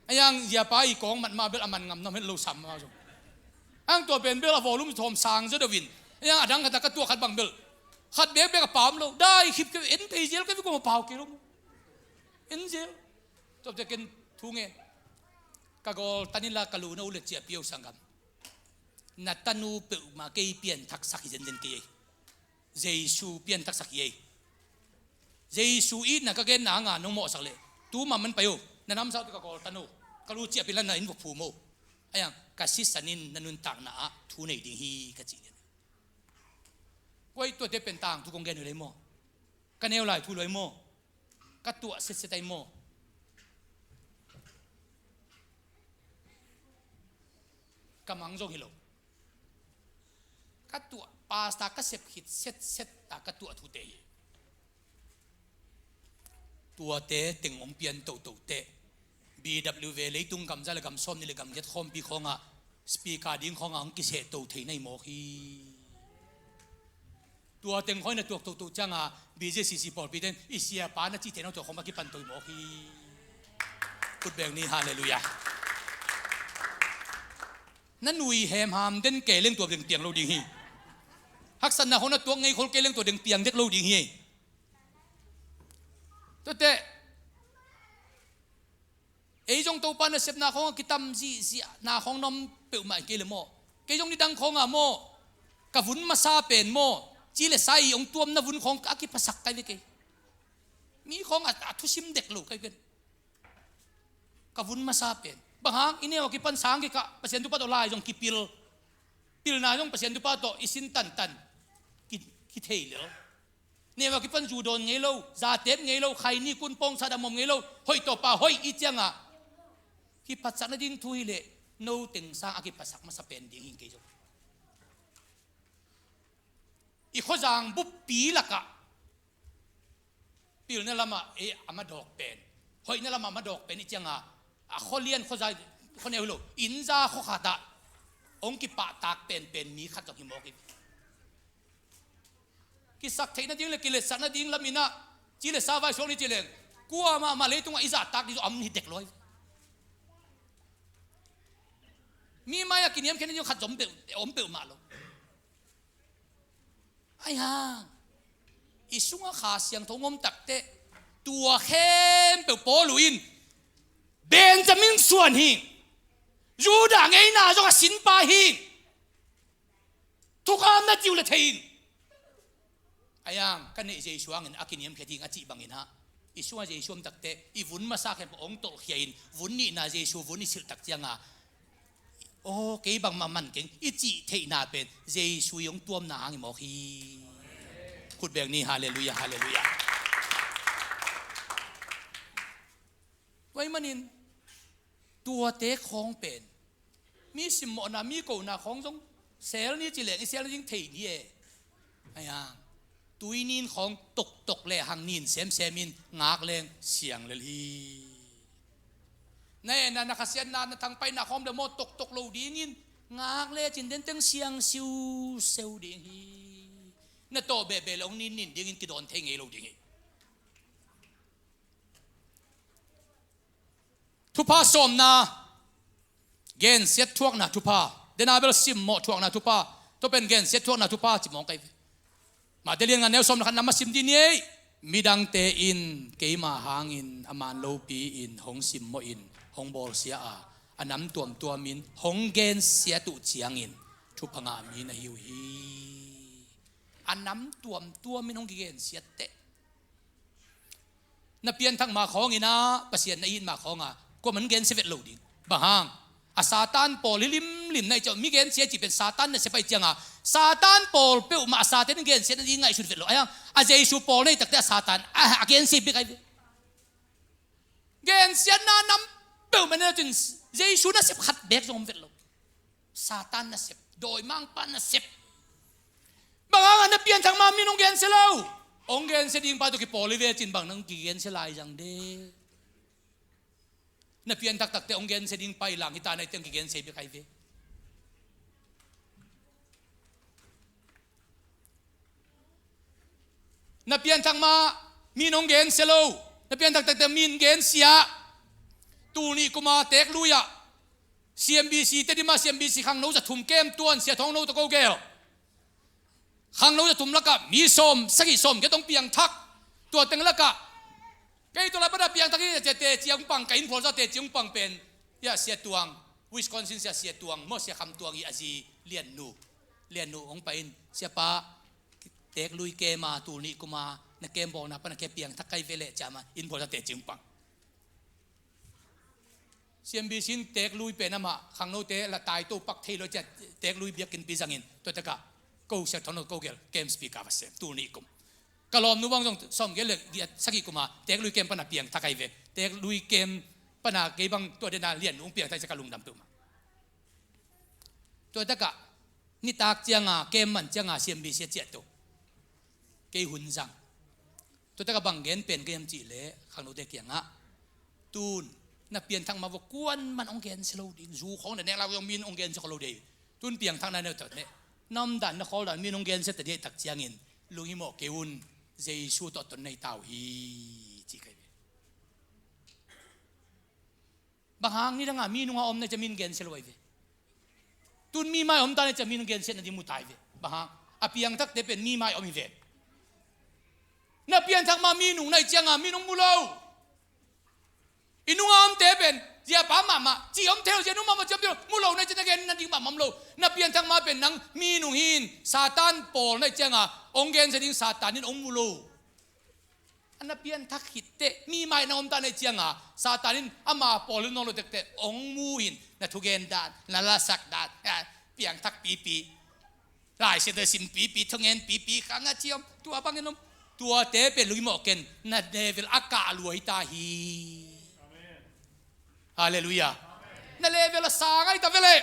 A yang ziapa i kawng mat ma bel a man ngam nam het lo sam ma zong. Ang tua pen bel a volume thawm sang zaw deuh in. A yang a dang khat a ka tuah khat bang bel khat bekbek a pam lo. Dai khip kei en thei zel kei ve, kua ma pau kei lo. En zel. Tuate ken thu ngen. Ka gawl tanin la ka lu na u le ciah pio sanggam. Na tanu peuhmah kei pianthaksak hi zenzen kei ei. Jesu pianthaksak hi ei. Jesu itna ka genna hanga nong mawhsak leh tu mahmah pai o. Na namsau tawh ka gawl tanu ka lu ciah pin la na inn vok phum o. A yang ka sisan in na nuntakna ah thu nei ding hi ka cih lian. Koi tuate pen tangthu kong gen uh lei maw? Ka neu lai thu loi maw? Ka tuah setset ai maw? Ka mang zong hi lo. Ka tuah pasta ka sep khit setset ta ka tuah thute hi. Tuate teng hong pian tohtoh teh B W V leitung gamza le gam sawm ni le gam giat khawmpi khawngah speaker ding khawngah hong kiseh to thei nai mawk hi. Tua teng khawi na tuak tohtoh cianga B J C C pawlpi ten i siapa na cih theihna tua khawng a kipan to hi mawk hi. Khut beng ni, halleluiah. Na nui hemham den kei leng tua deng piang lo ding hi. Haksatna khawng na tuak ngei khol kei leng tua deng piang dek lo ding hi. Tuate ei zong Topa nasepna khawng a kitam zihziahna khawng na om peuhmah hi kei le maw? Kei zong nidang khawngah maw? Ka vun masa pen maw? Ci le sa i hong tuamna vun khawng a kiphasak kai ve kei. Mi khawng a, a thusim dek lo kai pen. Ka vun masa pen. Bang hang i neu a kipan sang kikah Pasian thupha tawh lai zong kipil. Pilna zong Pasian thupha tawh i sin tantan. Ki, kithei lel. Neu a kipan zu dawn ngei lo, zatep ngei lo, khaini kun pawngsa damom ngei lo, hoih tawpa hoih i cianga kiphatsak nading thu hileh no teng sang a kiphatsak masa pen ding hi kei zong. I khuazang buppi lakah pilna lamah ei a madawk pen, hoihna lamah a madawk pen i cianga a khualian khuaza, khuaneu hi lo, innza khuakhatah hong kipahtak penpen mi khat zong hi mawk hi. Kisak theih nading le kiletsak nading laminah ci le sa vai suak ni ci leng kuamah mah leitungah i zahtak ding zong a om hi dek lo hi. Mi mai-ah kiniamkhiat nading khat zong om peuh, om peuhmah lo. Aihang i sungah Kha Siangtho ngom takteh tua khempeuh Paul uh in Benjamin suan hi. Judah ngeina zong a sinpa hi. Thukham na cih uh le thei in. Ayang ka neih Jesu hangin a kiniamkhiat hing a cih bangin ah i sungah Jesu om takteh i vun masa khempeuh hong tolhkhia in vun nihna Jesu vun i silh tak cianga aw kei bangmah man keng i cih theihna pen Jesu i hong tuamna hang i mawk hi. Khut beng ni, halleluiah, halleluiah. Tua ahih manin tuate khawng pen mi simmawhna mi kohna khawng zong sel ni ci leng i sel ding thei ni e. Ayang tuinin khawng toktok le hang nin semsemin ngak leng siang lel hi. Na etna na khasiatna na thangpaihna khawm le maw toktok lo dingin ngak le cin denteng siang siuseu ding hi. Na tawh behbeh le hong ninnin dingin kidawn thei ngei lo ding hi. Thupha sawmna, gensiat thuakna thupha. Dena bel simmawh thuakna thupha. Tua pen gensiat thuakna thupha ci mawng kai ve. Mate lian nga neu sawm le khat na masim dih ni ei. Midangte in keima hangin a man lopi in hong simmawh in hong bawlsia a a nam tuamtuamin hong gensiat uh ciangin thupha ngah mi na hi uh hi. A nam tuamtuamin hong kigensiat teh na pianthak ma khawngin ah Pasian na it ma khawnga kuaman gensia vet lo ding. Bang hang? A Satan pawl hi limlim na i ciah mi gensia cih pen Satan nasep ahi cianga Satan pawl peuhmah a Satan in gensia nading ngaihsut vet lo. Ayang a Jesu pawl na i takte a Satan a, a gensia bik ahi ve. Gensiatna nam peuhmah na cin Jesu nasep khat bek zong om vet lo. Satan nasep, dawimangpa nasep. Bang hangah na pianthak ma min hong gensia lo? Hong gensia ding pa tawh kipawl hi ve cin bang nang kigensia lai zang de. Na pianthak takte hong gensia ding pailang hi ta nai teng kigensia bek ahi ve. Na pianthak ma min hong gensia lo. Na pianthak takte min gensia. Tul nih kuma teeklui ah C M B C te dima C M B C khangno za thum kem tuan sia thong no tawh ko gel. Khangno za thum lakah mi sawm sagih sawm giat hong piangthak. Tua teng lakah kei tua la pana piangthak hi cia teci hong pang ka inn phual za teci hong pang pen. Ia sia tuang Wisconsin sia sia tuang maw sia kham tuang hi a zi liannu. Liannu hong pai in siapa teeklui kem a tul nih kuma na kem bawlna pana ke piangthak kai ve leh ciama inn phual za teci hong pang. C M B C in teeklui pen amah khangnote la taito pak thei lo cia teeklui biakinn pi zangin tua takah ko sia thong no ko gel kem speaker va sem tul nih kum. Ka lawmnu bang zong sawm gel le giat sagih kuma teeklui kem pana piangthak ahi ve. Teeklui kem pana kei bang tua dena liannu hong piangthak cia ka lungdam peuhmah. Tua takah nitak cianga kem man cianga C M B C a ciah to. Kei hun zang. Tua takah bang gen pen ka hiam cih leh khangnote kiangah tun na pianthak ma vua kuan man hong gensia lo ding zu khawng le nek lak zong min hong gensia kho lo dei. Tun piangthak na neu tak neh na omdan na khawldan min hong gensia ta dih tak ciangin lunghimawh kei un. Jesu tawh ton nei tau hi ci kai ve. Bang hang ni danga mi nunga om na cia min gensia lo ahi ve. Tun mi mai om ta na cia min gensia na ding mu ta hi ve. Bang hang a piangthakte pen mi mai om hi ve. Na pianthak ma mi nung na hi cianga mi nung mu lo. I nunga omte pen ziapa mahmah ci om thei lo zia nung mahmah ci om thei lo mu lo na cia na gen na ding mahmah om lo. Na pianthak ma pen nang mi nung hin Satan pawl na hi cianga hong gensia ding Satan in hong mu lo. A na pianthak khit teh mi mai na om ta na hi cianga Satan in ama pawl in nong lo tekte hong mu in na thugen dan na lasak dan piangthak pipi. Laisiate sim pipi thungen pipi khanga ciam tua bangin om. Tuate pen lungimawh ken na level a kah lua hi ta hi. Halleluiah. Na level a sang ahi ta veleh.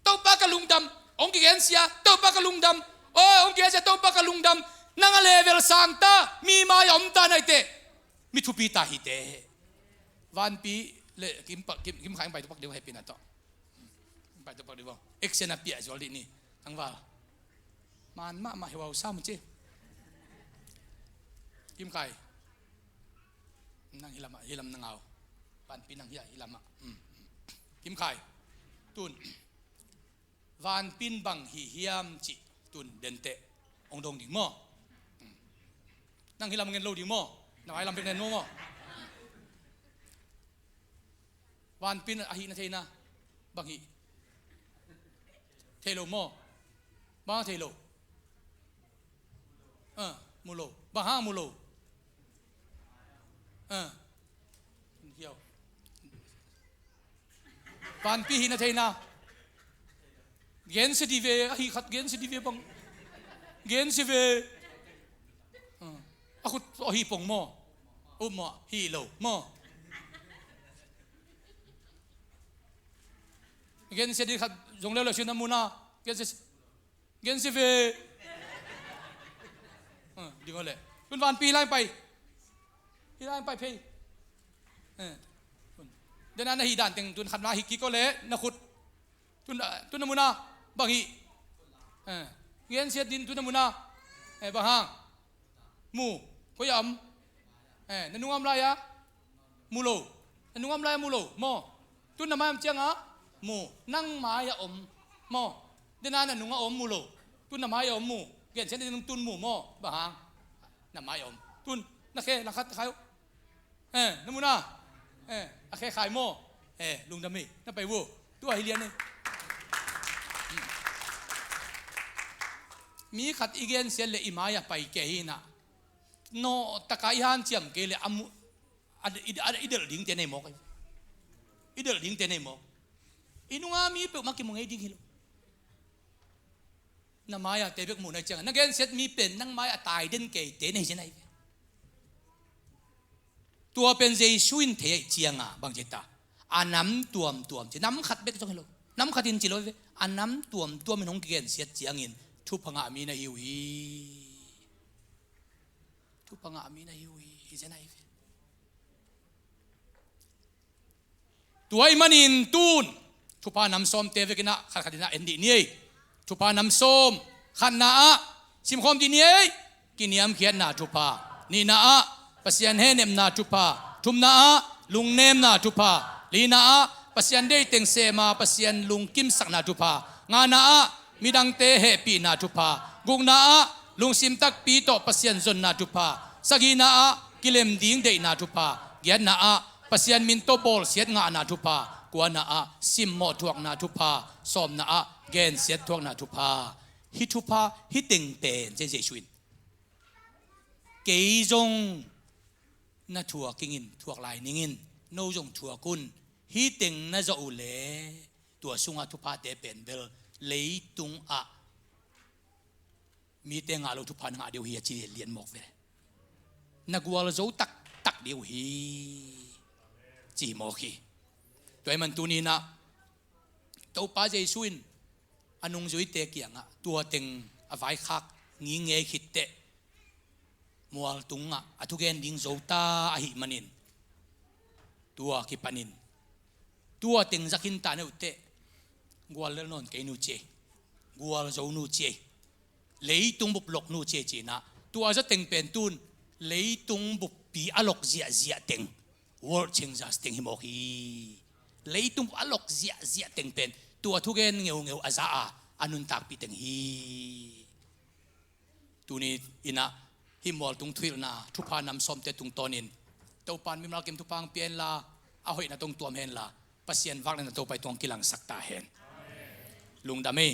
Topa ka lungdam. Hong kigensia Topa ka lungdam. O hong kigensia Topa ka lungdam. Nang a level sang ta mi mai a om ta naite mi thupi ta hite. Vanpi le Kim, Kim, Kim Khai pai tupak ding hepina to. Pai tupak ding. Action a piah zual dih ni. Tangval. Man mahmah hi wau sam ci. Kim Khai. Nang hilam hilam nangau. Vanpi nang hia hilam. Kim Khai. Tun. Vanpin bang hi hiam cih tun dente hong dong ding maw? Nang hilam ngen lo ding maw? Na vai lam pek nen maw maw? Vanpin ahihna theihna bang hi thei lo maw? Bang thei lo. Mu lo. Bang hang mu lo. Hiau. Vanpi hihna theihna. Gensia dih ve, ahi khat gensia dih ve bang. Gensia ve. A khut ahi pong maw? Up maw? Hi lo maw? Gensia dih khat zong leu leu sin a muna. Gensia Gensia ve. Ding aw le. Tun vanpi hi lai pai. Hi lai pai phei. Dena na hi dan teng tun khat na hi kik aw le na khut. Tun tun na muna bang hi. Gensia din tun na muna. Bang hang. Mu. Koi a om. Na nung a om lai a. Mu lo. Na nung a om lai a mu lo maw? Tun na mai a om cianga mu. Nang mai a om maw? Dena na nung a om mu lo. Tun na mai a om mu. Gensia na nung tun mu maw? Bang hang. Na mai a om. Tun na khe langkhat khai uh. Na muna. A khe khai maw? Lungdam hi. Na pai uh. Tua hi lian hi. Mi khat i gensia le i mai a pai kei hi na. Nawh taka i hanciam kei le a mu a i delh dingte nei mawk. I delh dingte nei mawk. I nunga mi peuhmah kimu ngei ding hi lo. Na mai-a te bek muh na hi cianga na gensiat mi pen nang mai-a tai den keite na hi zen ahi ve. Tua pen Jesu in thei ahi cianga bang ci ta? A nam tuamtuam ci, nam khat bek zong hi lo. Nam khat in ci lo hi ve. A nam tuamtuam in hong kigensiat ciangin thupha ngah mi na hi uh hi. Thupha ngah mi na hi uh hi, hi zen ahi ve. Tua ahih manin tun thupha nam sawmte vekin ah khatkhat in ah en dih ni ei. Thupha nam sawm. Khatna ah simkhawm dih ni ei. Kiniamkhiatna thupha. Nihna ah Pasian hehnepna thupha. Thumna ah lungnemna thupha. Lina ah Pasian deih teng sem a Pasian lungkimsakna thupha. Ngana ah midangte hehpihna thupha. Gukna ah lungsim takpi tawh Pasian zonna thupha. Sagihna ah kilem ding deihna thupha. Giatna ah Pasian min tawh bawlsiat ngahna thupha. Kuana ah simmawh thuakna thupha. Sawmna ah gensiat thuakna thupha. Hih thupha, hih teng pen, ci Jesuh in, kei zong na thuak ing in, thuak lai ning in, no zong thuak un. Hih teng na zawh uh leh tua sungah thuphate pen bel leitung ah mite ngah lo thupha na ngah ding uh hi, a ci lian mawk ve. Na gualzo taktak ding uh hi, ci mawk hi. Tua ahih man tuni in ah Topa Jesuh in a nungzuite kiangah tua teng a vaikhak ngingei khit teh mualtung ah a thugen ding zo ta ahih manin, tua kipanin tua teng za khin ta na hi uh teh guallel nawn kei un ci ei. Gualzo un ci ei. Leitung bup lok un ci ei, ci-in ah tua za teng pen tun leitung buppi a lok ziahziah teng, world changers teng hi mawk hi. Leitung bup a lok ziahziah teng pen tua thugen ngeungeu a za a a nuntakpih teng hi. Tuni in ah hih mualtung thuhilhna thupha nam sawmte tungtawnin Topa in mimal kim thupha hong pia henla, a hoihna tawh hong tuam henla, Pasian vangliatna Topa i tungah kilangsak ta hen. Lungdam ei.